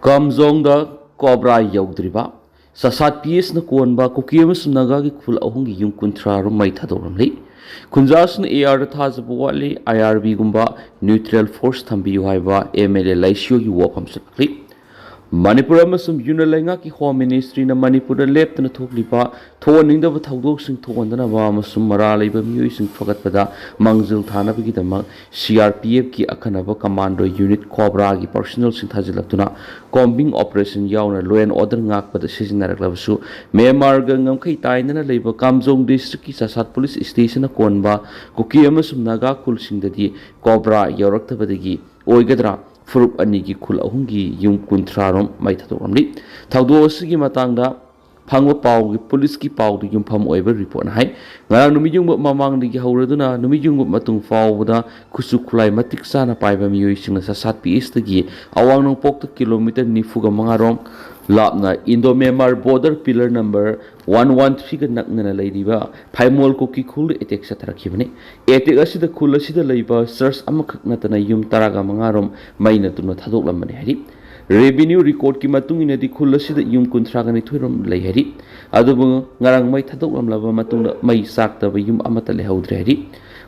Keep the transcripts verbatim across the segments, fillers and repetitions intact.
ꯀꯥꯝꯖꯣꯡꯗ cobra ꯌꯧꯗ꯭ꯔꯤꯕ ꯆꯥꯁꯥꯠ ꯄꯤ ꯑꯦꯁꯅ ꯀꯣꯟꯕ ꯀꯨꯀꯤ ꯑꯃꯁꯨꯡ ꯅꯥꯒꯥꯒꯤ ꯈꯨꯜ ꯑꯍꯨꯝꯒꯤ ꯌꯨꯝ ꯀꯨꯟꯊ꯭ꯔꯥ ꯔꯣꯝ ꯃꯩ ꯊꯥꯗꯣꯛꯂꯝꯂꯤ꯫ ꯈꯨꯟꯖꯥꯁꯤꯡꯅ ꯑꯦ ꯑꯥꯔꯗ ꯊꯥꯖꯕ ꯋꯥꯠꯂꯤ, ꯑꯥꯏ ꯑꯥꯔ ꯕꯤꯒꯨꯝꯕ ꯅ꯭ꯌꯨꯇ꯭ꯔꯦꯜ ꯐꯣꯔꯁ ꯊꯝꯕꯤꯌꯨ ꯍꯥꯏꯕ ꯑꯦꯝ ꯑꯦꯜ ꯑꯦ ꯂꯥꯏꯁꯤꯌꯣꯒꯤ ꯋꯥꯐꯝꯁꯨ ꯂꯥꯛꯂꯤ꯫ ꯃꯅꯤꯄꯨꯔ ꯑꯃꯁꯨꯡ ꯌꯨꯅꯤꯌꯟ ꯂꯩꯉꯥꯛꯀꯤ ꯍꯣꯝ ꯃꯤꯅꯤꯁꯇ꯭ꯔꯤꯅ ꯃꯅꯤꯄꯨꯔꯗ ꯂꯦꯞꯇꯅ ꯊꯣꯛꯂꯤꯕ ꯊꯣꯛꯍꯟꯅꯤꯡꯗꯕ ꯊꯧꯗꯣꯛꯁꯤꯡ ꯊꯣꯛꯍꯟꯗꯅꯕ ꯑꯃꯁꯨꯡ ꯃꯔꯥꯜ ꯂꯩꯕ ꯃꯤꯑꯣꯏꯁꯤꯡ ꯐꯒꯠꯄꯗ ꯃꯥꯡꯖꯤꯜ ꯊꯥꯅꯕꯒꯤꯗꯃꯛ ꯁꯤ ꯑꯥꯔ ꯄꯤ ꯑꯦꯐꯀꯤ ꯑꯈꯟꯅꯕ ꯀꯃꯥꯟꯗꯣ ꯌꯨꯅꯤꯠ ꯀꯣꯕ꯭ꯔꯥꯒꯤ ꯄꯔꯁꯣꯅꯦꯜꯁꯤꯡ ꯊꯥꯖꯤꯜꯂꯛꯇꯨꯅ ꯀꯣꯝꯕꯤꯡ ꯑꯣꯄꯔꯦꯁꯟ ꯌꯥꯎꯅ law and order ꯉꯥꯛꯄꯗ ꯁꯤꯖꯤꯟꯅꯔꯛꯂꯕꯁꯨ, ꯃ꯭ꯌꯥꯟꯃꯥꯔꯒ ꯉꯝꯈꯩ ꯇꯥꯏꯅꯅ ꯂꯩꯕ ꯀꯥꯝꯖꯣꯡ ꯗꯤꯁꯇ꯭ꯔꯤꯛꯀꯤ ꯆꯥꯁꯥꯠ ꯄꯨꯂꯤꯁ ꯁ꯭ꯇꯦꯁꯟꯅ ꯀꯣꯟꯕ ꯀꯨꯀꯤ ꯑꯃꯁꯨꯡ ꯅꯥꯒꯥ ꯈꯨꯜꯁꯤꯡꯗꯗꯤ ꯀꯣꯕ꯭ꯔꯥ ꯌꯧꯔꯛꯇꯕꯗꯒꯤ ꯑꯣꯏꯒꯗ꯭ꯔꯥ ꯐꯨꯔꯨꯞ ꯑꯅꯤꯒꯤ ꯈꯨꯜ ꯑꯍꯨꯝꯒꯤ ꯌꯨꯝ ꯀꯨꯟꯊ꯭ꯔꯥ ꯔꯣꯝ ꯃꯩ ꯊꯥꯗꯣꯛꯂꯝꯂꯤ꯫ ꯊꯧꯗꯣꯛ ꯑꯁꯤꯒꯤ ꯃꯇꯥꯡꯗ ꯐꯪꯕ ꯄꯥꯎꯒꯤ, ꯄꯨꯂꯤꯁꯀꯤ ꯄꯥꯎꯗ ꯌꯨꯝꯐꯝ ꯑꯣꯏꯕ ꯔꯤꯄꯣꯔꯠꯅ ꯍꯥꯏ, ꯉꯔꯥꯡ ꯅꯨꯃꯤꯠ ꯌꯨꯡꯕ ꯃꯃꯥꯡꯗꯒꯤ ꯍꯧꯔꯗꯨꯅ ꯅꯨꯃꯤꯠ ꯌꯨꯡꯕ ꯃꯇꯨꯡ ꯐꯥꯎꯕꯗ ꯈꯨꯠꯁꯨ ꯈꯨꯠꯂꯥꯏ ꯃꯇꯤꯛ ꯆꯥꯅ ꯄꯥꯏꯕ ꯃꯤꯑꯣꯏꯁꯤꯡꯅ ꯆꯥꯁꯥꯠ ꯄꯤ ꯑꯦꯁꯇꯒꯤ ꯑꯋꯥꯡ ꯅꯣꯡꯄꯣꯛꯇ ꯀꯤꯂꯣꯃꯤꯇꯔ ꯅꯤꯐꯨꯒ ꯃꯉꯥ ꯔꯣꯝ ꯂꯥꯞꯅ Indo Myanmar border pillar number one one ꯊ꯭ꯔꯤꯒ ꯅꯛꯅꯅ ꯂꯩꯔꯤꯕ ꯐꯥꯏꯃꯣꯜ ꯀꯨꯀꯤ ꯈꯨꯜꯗ ꯑꯦꯇꯦꯛ ꯆꯠꯊꯔꯛꯈꯤꯕꯅꯤ꯫ ꯑꯦꯇꯦꯛ ꯑꯁꯤꯗ ꯈꯨꯜ ꯑꯁꯤꯗ ꯂꯩꯕ ꯆꯔꯆ ꯑꯃꯈꯛ ꯅꯠꯇꯅ ꯌꯨꯝ ꯇꯔꯥꯒ ꯃꯉꯥ ꯔꯣꯝ ꯃꯩꯅ ꯇꯨꯅ ꯊꯥꯗꯣꯛꯂꯝꯕꯅꯤ ꯍꯥꯏꯔꯤ꯫ ꯔꯦꯚꯤꯅ꯭ꯌꯨ ꯔꯦꯀꯣꯔꯗꯀꯤ ꯃꯇꯨꯡ ꯏꯟꯅꯗꯤ ꯈꯨꯜ ꯑꯁꯤꯗ ꯌꯨꯝ ꯀꯨꯟꯊ꯭ꯔꯥꯒ ꯅꯤꯊꯣꯏ ꯔꯣꯝ ꯂꯩ ꯍꯥꯏꯔꯤ꯫ ꯑꯗꯨꯕꯨ ꯉꯔꯥꯡ ꯃꯩ ꯊꯥꯗꯣꯛꯂꯝꯂꯕ ꯃꯇꯨꯡꯗ ꯃꯩ ꯆꯥꯛꯇꯕ ꯌꯨꯝ ꯑꯃꯠꯇ ꯂꯩꯍꯧꯗ꯭ꯔꯦ ꯍꯥꯏꯔꯤ꯫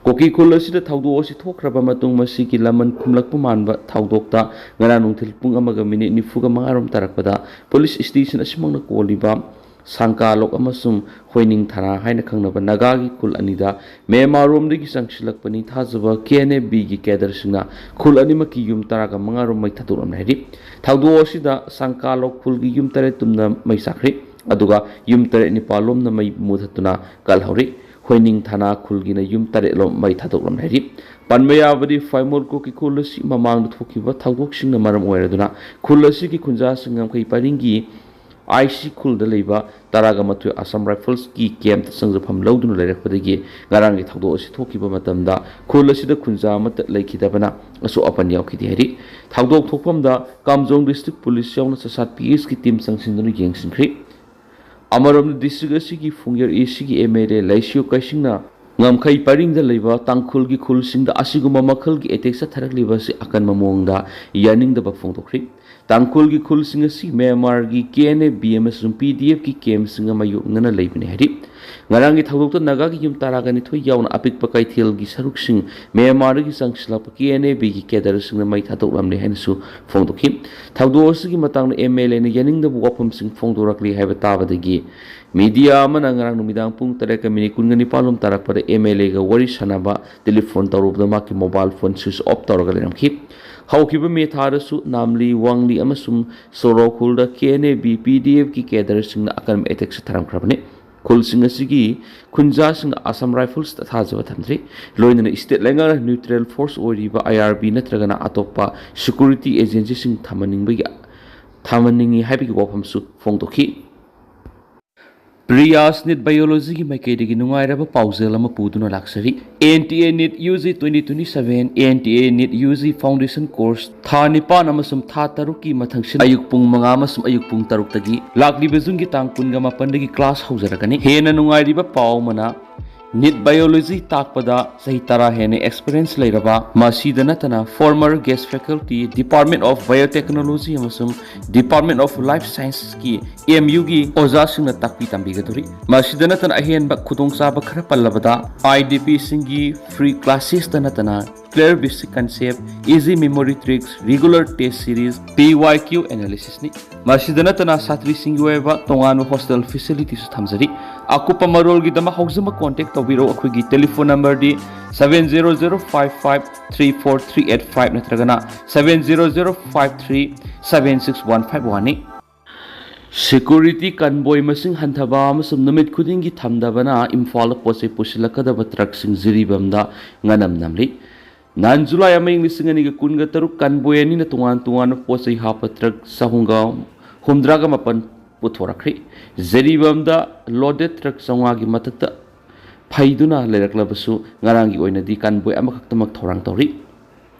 ꯀꯨꯀꯤ ꯈꯨꯜ ꯑꯁꯤꯗ ꯊꯧꯗꯣꯛ ꯑꯁꯤ ꯊꯣꯛꯈ꯭ꯔꯕ ꯃꯇꯨꯡ ꯃꯁꯤꯒꯤ ꯂꯃꯟ ꯈꯨꯝꯂꯛꯄ ꯃꯥꯟꯕ ꯊꯧꯗꯣꯛꯇ ꯉꯔꯥꯡ ꯅꯨꯡꯊꯤꯜ ꯄꯨꯡ ꯑꯃꯒ ꯃꯤꯅꯤꯠ ꯅꯤꯐꯨꯒ ꯃꯉꯥ ꯔꯣꯝ ꯇꯥꯔꯛꯄꯗ ꯄꯨꯂꯤꯁ ꯁ꯭ꯇꯦꯁꯟ ꯑꯁꯤꯃꯛꯅ ꯀꯣꯜꯂꯤꯕ ꯁꯥꯡꯀꯥꯂꯣꯛ ꯑꯃꯁꯨꯡ ꯍꯣꯏꯅꯤꯡ ꯊꯅꯥ ꯍꯥꯏꯅ ꯈꯪꯅꯕ ꯅꯥꯒꯥꯒꯤ ꯈꯨꯜ ꯑꯅꯤꯗ ꯃ꯭ꯌꯥꯟꯃꯥꯔ ꯔꯣꯝꯗꯒꯤ ꯆꯪꯁꯤꯜꯂꯛꯄꯅꯤ ꯊꯥꯖꯕ ꯀꯦ ꯑꯦꯟ ꯑꯦꯐ ꯕꯤꯒꯤ ꯀꯦꯗꯔꯁꯤꯡꯅ ꯈꯨꯜ ꯑꯅꯤꯃꯛꯀꯤ ꯌꯨꯝ ꯇꯔꯥꯒ ꯃꯉꯥ ꯔꯣꯝ ꯃꯩ ꯊꯥꯗꯣꯛꯂꯝꯂꯦ ꯍꯥꯏꯔꯤ꯫ ꯊꯧꯗꯣꯛ ꯑꯁꯤꯗ ꯁꯥꯡꯀꯥꯂꯣꯛ ꯈꯨꯜꯒꯤ ꯌꯨꯝ ꯇꯔꯦꯠ ꯇꯨꯝꯅ ꯃꯩ ꯆꯥꯛꯈ꯭ꯔꯦ, ꯑꯗꯨꯒ ꯌꯨꯝ ꯇꯔꯦꯠ ꯅꯤꯄꯥꯜ ꯂꯣꯝꯅ ꯃꯩ ꯃꯨꯊꯠꯇꯨꯅ ꯀꯜꯍꯧꯔꯤ꯫ ꯍꯣꯏꯅꯤꯡ ꯊꯅꯥ ꯈꯨꯜꯒꯤꯅ ꯌꯨꯝ ꯇꯔꯦꯠ ꯂꯣꯝ ꯃꯩ ꯊꯥꯗꯣꯛꯂꯝꯂꯦ ꯍꯥꯏꯔꯤ꯫ ꯄꯟꯕ ꯌꯥꯕꯗꯤ ꯐꯥꯏꯃꯣꯜ ꯀꯨꯀꯤ ꯈꯨꯜ ꯑꯁꯤ ꯃꯃꯥꯡꯗ ꯊꯣꯛꯈꯤꯕ ꯊꯧꯗꯣꯛꯁꯤꯡꯅ ꯃꯔꯝ ꯑꯣꯏꯔꯗꯨꯅ ꯈꯨꯜ ꯑꯁꯤꯒꯤ ꯈꯨꯟꯖꯥꯁꯤꯡ ꯉꯝꯈꯩ ꯄꯔꯤꯡꯒꯤ ꯑꯥꯏ ꯁꯤ ꯈꯨꯜꯗ ꯂꯩꯕ ꯇꯔꯥꯒ ꯃꯥꯊꯣꯏ ꯑꯁꯥꯝ ꯔꯥꯏꯐꯜꯁꯀꯤ ꯀꯦꯝꯞꯇ ꯆꯪꯖꯐꯝ ꯂꯧꯗꯨꯅ ꯂꯩꯔꯛꯄꯗꯒꯤ ꯉꯔꯥꯡꯒꯤ ꯊꯧꯗꯣꯛ ꯑꯁꯤ ꯊꯣꯛꯈꯤꯕ ꯃꯇꯝꯗ ꯈꯨꯜ ꯑꯁꯤꯗ ꯈꯨꯟꯖꯥ ꯑꯃꯠꯇ ꯂꯩꯈꯤꯗꯕꯅ ꯑꯁꯣꯛ ꯑꯄꯟ ꯌꯥꯎꯈꯤꯗꯦ ꯍꯥꯏꯔꯤ꯫ ꯊꯧꯗꯣꯛ ꯊꯣꯛꯐꯝꯗ ꯀꯥꯝꯖꯣꯡ ꯗꯤꯁꯇ꯭ꯔꯤꯛ ꯄꯨꯂꯤꯁ ꯌꯥꯎꯅ ꯆꯥꯁꯥꯠ ꯄꯤ ꯑꯦꯁꯀꯤ ꯇꯤꯝ ꯆꯪꯁꯤꯟꯗꯨꯅ ꯌꯦꯡꯁꯤꯟꯈ꯭ꯔꯤ꯫ ꯑꯃꯔꯣꯝꯗ ꯗꯤꯁꯇ꯭ꯔꯤꯛ ꯑꯁꯤꯒꯤ ꯐꯨꯡꯌꯔ ꯑꯦ ꯁꯤꯒꯤ ꯑꯦꯝ ꯑꯦꯜ ꯑꯦ ꯂꯩꯁꯤꯌꯣ ꯀꯩꯁꯤꯡꯅ ꯉꯝꯈꯩ ꯄꯔꯤꯡꯗ ꯂꯩꯕ ꯇꯥꯡꯈꯨꯜꯒꯤ ꯈꯨꯜꯁꯤꯡꯗ ꯑꯁꯤꯒꯨꯝꯕ ꯃꯈꯜꯒꯤ ꯑꯦꯇꯦꯛ ꯆꯠꯊꯔꯛꯂꯤꯕ ꯑꯁꯤ ꯑꯀꯟꯕ ꯃꯑꯣꯡꯗ ꯌꯥꯅꯤꯡꯗꯕ ꯐꯣꯡꯗꯣꯛꯈ꯭ꯔꯤ꯫ ꯇꯥꯡꯈꯨꯜꯒꯤ ꯈꯨꯜꯁꯤꯡ ꯑꯁꯤ ꯃ꯭ꯌꯥꯟꯃꯥꯔꯒꯤ ꯀꯦ ꯑꯦꯟ ꯑꯦ ꯕꯤ ꯑꯃꯁꯨꯡ ꯄꯤ ꯗꯤ ꯑꯦꯐꯀꯤ ꯀꯦꯝꯁꯤꯡꯒ ꯃꯥꯌꯣꯛꯅꯅ ꯂꯩꯕꯅꯤ ꯍꯥꯏꯔꯤ꯫ ꯉꯔꯥꯡꯒꯤ ꯊꯧꯗꯣꯛꯇ ꯅꯥꯒꯥꯒꯤ ꯌꯨꯝ ꯇꯔꯥꯒ ꯅꯤꯊꯣꯏ ꯌꯥꯎꯅ ꯑꯄꯤꯛꯄ ꯀꯩꯊꯦꯜꯒꯤ ꯁꯔꯨꯛꯁꯤꯡ ꯃ꯭ꯌꯥꯟꯃꯥꯔꯗꯒꯤ ꯆꯪꯁꯤꯜꯂꯛꯄ ꯀꯦ ꯑꯦꯟ ꯑꯦ ꯕꯤꯒꯤ ꯀꯦꯗꯔꯁꯤꯡꯅ ꯃꯩ ꯊꯥꯗꯣꯛꯂꯝꯂꯦ ꯍꯥꯏꯅꯁꯨ ꯐꯣꯡꯗꯣꯛꯈꯤ꯫ ꯊꯧꯗꯣꯛ ꯑꯁꯤꯒꯤ ꯃꯇꯥꯡꯗ ꯑꯦꯝ ꯑꯦꯜ ꯑꯦꯅ ꯌꯥꯅꯤꯡꯗꯕ ꯋꯥꯐꯝꯁꯤꯡ ꯐꯣꯡꯗꯣꯔꯛꯂꯤ ꯍꯥꯏꯕ ꯇꯥꯕꯗꯒꯤ ꯃꯤꯗꯤꯌꯥ ꯑꯃꯅ ꯉꯔꯥꯡ ꯅꯨꯃꯤꯗꯥꯡ ꯄꯨꯡ ꯇꯔꯦꯠꯀ ꯃꯤꯅꯤꯠ ꯀꯨꯟꯒ ꯅꯤꯄꯥꯟ ꯂꯣꯝ ꯇꯥꯔꯛꯄꯗ ꯑꯦꯝ ꯑꯦꯜ ꯑꯦꯒ ꯋꯥꯔꯤ ꯁꯥꯟꯅꯕ ꯇꯦꯂꯤꯐꯣꯟ ꯇꯧꯔꯨꯕꯗ ꯃꯍꯥꯛꯀꯤ ꯃꯣꯕꯥꯏꯜ ꯐꯣꯟ ꯁ꯭ꯋꯤꯆ ꯑꯣꯐ ꯇꯧꯔꯒ ꯂꯩꯔꯝꯈꯤ꯫ ꯍꯧꯈꯤꯕ ꯃꯦ ꯊꯥꯗꯁꯨ ꯅꯥꯝꯂꯤ, ꯋꯥꯡꯂꯤ ꯑꯃꯁꯨꯡ ꯁꯣꯔꯣꯈꯨꯜꯗ ꯀꯦ ꯑꯦꯟ ꯑꯦ ꯕꯤ, ꯄꯤ ꯗꯤ ꯑꯦꯐꯀꯤ ꯀꯦꯗꯔꯁꯤꯡꯅ ꯑꯀꯟꯕ ꯑꯦꯇꯦꯛ ꯆꯠꯊꯔꯝꯈ꯭ꯔꯕꯅꯤ꯫ ꯈꯨꯜꯁꯤꯡ ꯑꯁꯤꯒꯤ ꯈꯨꯟꯖꯥꯁꯤꯡꯅ ꯑꯁꯥꯝ ꯔꯥꯏꯐꯜꯁꯇ ꯊꯥꯖꯕ ꯊꯝꯗ꯭ꯔꯤ꯫ ꯂꯣꯏꯅꯅ ꯁ꯭ꯇꯦꯠ ꯂꯩꯉꯥꯛꯅ ꯅ꯭ꯌꯨꯇ꯭ꯔꯦꯜ ꯐꯣꯔꯁ ꯑꯣꯏꯔꯤꯕ ꯑꯥꯏ ꯑꯥꯔ ꯕꯤ ꯅꯠꯇ꯭ꯔꯒꯅ ꯑꯇꯣꯞꯄ ꯁꯦꯀ꯭ꯌꯨꯔꯤꯇꯤ ꯑꯦꯖꯦꯟꯁꯤꯁꯤꯡ ꯊꯝꯍꯟꯅꯤꯡꯕꯒꯤ, ꯊꯝꯍꯟꯅꯤꯡꯏ ꯍꯥꯏꯕꯒꯤ ꯋꯥꯐꯝꯁꯨ ꯐꯣꯡꯗꯣꯛꯈꯤ꯫ ꯄ꯭ꯔꯤꯌꯥꯁ ꯅꯤꯠ ꯕꯥꯏꯑꯣꯂꯣꯖꯤꯒꯤ ꯃꯥꯏꯀꯩꯗꯒꯤ ꯅꯨꯡꯉꯥꯏꯔꯕ ꯄꯥꯎꯖꯦꯜ ꯑꯃ ꯄꯨꯗꯨꯅ ꯂꯥꯛꯆꯔꯤ꯫ N T A NET U G twenty twenty seven, N T A NET U G foundation course ꯊꯥ ꯅꯤꯄꯥꯟ ꯑꯃꯁꯨꯡ ꯊꯥ ꯇꯔꯨꯛꯀꯤ ꯃꯊꯪꯁꯤꯠ ꯑꯌꯨꯛ ꯄꯨꯡ ꯃꯉꯥ ꯑꯃꯁꯨꯡ ꯑꯌꯨꯛ ꯄꯨꯡ ꯇꯔꯨꯛꯇꯒꯤ ꯂꯥꯛꯂꯤꯕ ꯖꯨꯟꯒꯤ ꯇꯥꯡ ꯀꯨꯟꯒ ꯃꯥꯄꯟꯗꯒꯤ ꯀ꯭ꯂꯥꯁ ꯍꯧꯖꯔꯛꯀꯅꯤ꯫ ꯍꯦꯟꯅ ꯅꯨꯡꯉꯥꯏꯔꯤꯕ ꯄꯥꯎ ꯑꯃꯅ, ꯅꯤꯠ ꯕꯥꯏꯑꯣꯂꯣꯖꯤ ꯇꯥꯛꯄꯗ ꯆꯍꯤ ꯇꯔꯥ ꯍꯦꯟꯅ ꯑꯦꯛꯁꯄꯤꯔꯤꯌꯦꯟꯁ ꯂꯩꯔꯕ, ꯃꯁꯤꯗ ꯅꯠꯇꯅ former guest faculty, Department of Biotechnology ꯑꯃꯁꯨꯡ Department of Life Scienceꯀꯤ ꯑꯦꯝ ꯌꯨꯒꯤ ꯑꯣꯖꯥꯁꯤꯡꯅ ꯇꯥꯛꯄꯤ ꯇꯝꯕꯤꯒꯗꯧꯔꯤ꯫ ꯃꯁꯤꯗ ꯅꯠꯇꯅ ꯑꯍꯦꯟꯕ ꯈꯨꯗꯣꯡꯆꯥꯕ ꯈꯔ ꯄꯜꯂꯕꯗ, ꯑꯥꯏ ꯗꯤ ꯄꯤꯁꯤꯡꯒꯤ free classes ꯇ ꯅꯠꯇꯅ clear basic concept, easy memory tricks, regular test series, ꯄꯤ ꯋꯥꯏ ꯀ꯭ꯌꯨ ꯑꯦꯅꯥꯂꯤꯁꯤꯁꯅꯤ꯫ ꯃꯁꯤꯗ ꯅꯠꯇꯅ ꯁꯥꯇ꯭ꯔꯤꯁꯤꯡꯒꯤ ꯑꯣꯏꯕ ꯇꯣꯉꯥꯟꯕ ꯍꯣꯁꯇꯦꯜ ꯐꯦꯁꯤꯂꯤꯇꯤꯁꯨ ꯊꯝꯖꯔꯤ꯫ ꯑꯀꯨꯞꯄ ꯃꯔꯣꯜꯒꯤꯗꯃꯛ ꯍꯧꯖꯤꯛꯃꯛ ꯀꯣꯟꯇꯦꯛ ꯇꯧꯕꯤꯔꯛꯎ꯫ ꯑꯩꯈꯣꯏꯒꯤ telephone ꯅꯝꯕꯔꯗꯤ seven zero zero five five three four three eight five ꯅꯠꯇ꯭ꯔꯒꯅ seven zero zero five three seven six one five one ꯅꯤ꯫ ꯁꯦꯀ꯭ꯌꯨꯔꯤꯇꯤ ꯀꯟꯕꯣꯏ ꯃꯁꯤꯡ ꯍꯟꯊꯕ ꯑꯃꯁꯨꯡ ꯅꯨꯃꯤꯠ ꯈꯨꯗꯤꯡꯒꯤ ꯊꯝꯗꯕꯅ ꯏꯝꯐꯥꯜꯗ ꯄꯣꯠ ꯆꯩ ꯄꯨꯁꯤꯜꯂꯛꯀꯗꯕ ꯇ꯭ꯔꯛꯁꯤꯡ ꯖꯤꯔꯤꯕꯥꯝꯗ ꯉꯅꯝ ꯅꯝꯂꯤ꯫ ꯅꯍꯥꯟ ꯖꯨꯂꯥꯏ ꯑꯃ, ꯏꯪ ꯂꯤꯁꯤꯡ ꯑꯅꯤꯒ ꯀꯨꯟꯒ ꯇꯔꯨꯛ, ꯀꯟꯕꯣꯏ ꯑꯅꯤꯅ ꯇꯣꯉꯥꯟ ꯇꯣꯉꯥꯟꯕ ꯄꯣꯠ ꯆꯩ ꯍꯥꯞꯄ ꯇ꯭ꯔꯛ ꯆꯍꯨꯝꯒ ꯍꯨꯝꯗ꯭ꯔꯥꯒ ꯃꯥꯄꯟ ꯄꯨꯊꯣꯔꯛꯈ꯭ꯔꯤ꯫ ꯖꯤꯔꯤꯕꯥꯝꯗ ꯂꯣꯗꯦꯗ ꯇ꯭ꯔꯛ ꯆꯥꯝꯃꯉꯥꯒꯤ ꯃꯊꯛꯇ ꯐꯩꯗꯨꯅ ꯂꯩꯔꯛꯂꯕꯁꯨ, ꯉꯔꯥꯡꯒꯤ ꯑꯣꯏꯅꯗꯤ ꯀꯟꯕꯣꯏ ꯑꯃꯈꯛꯇꯃꯛ ꯊꯧꯔꯥꯡ ꯇꯧꯔꯤ꯫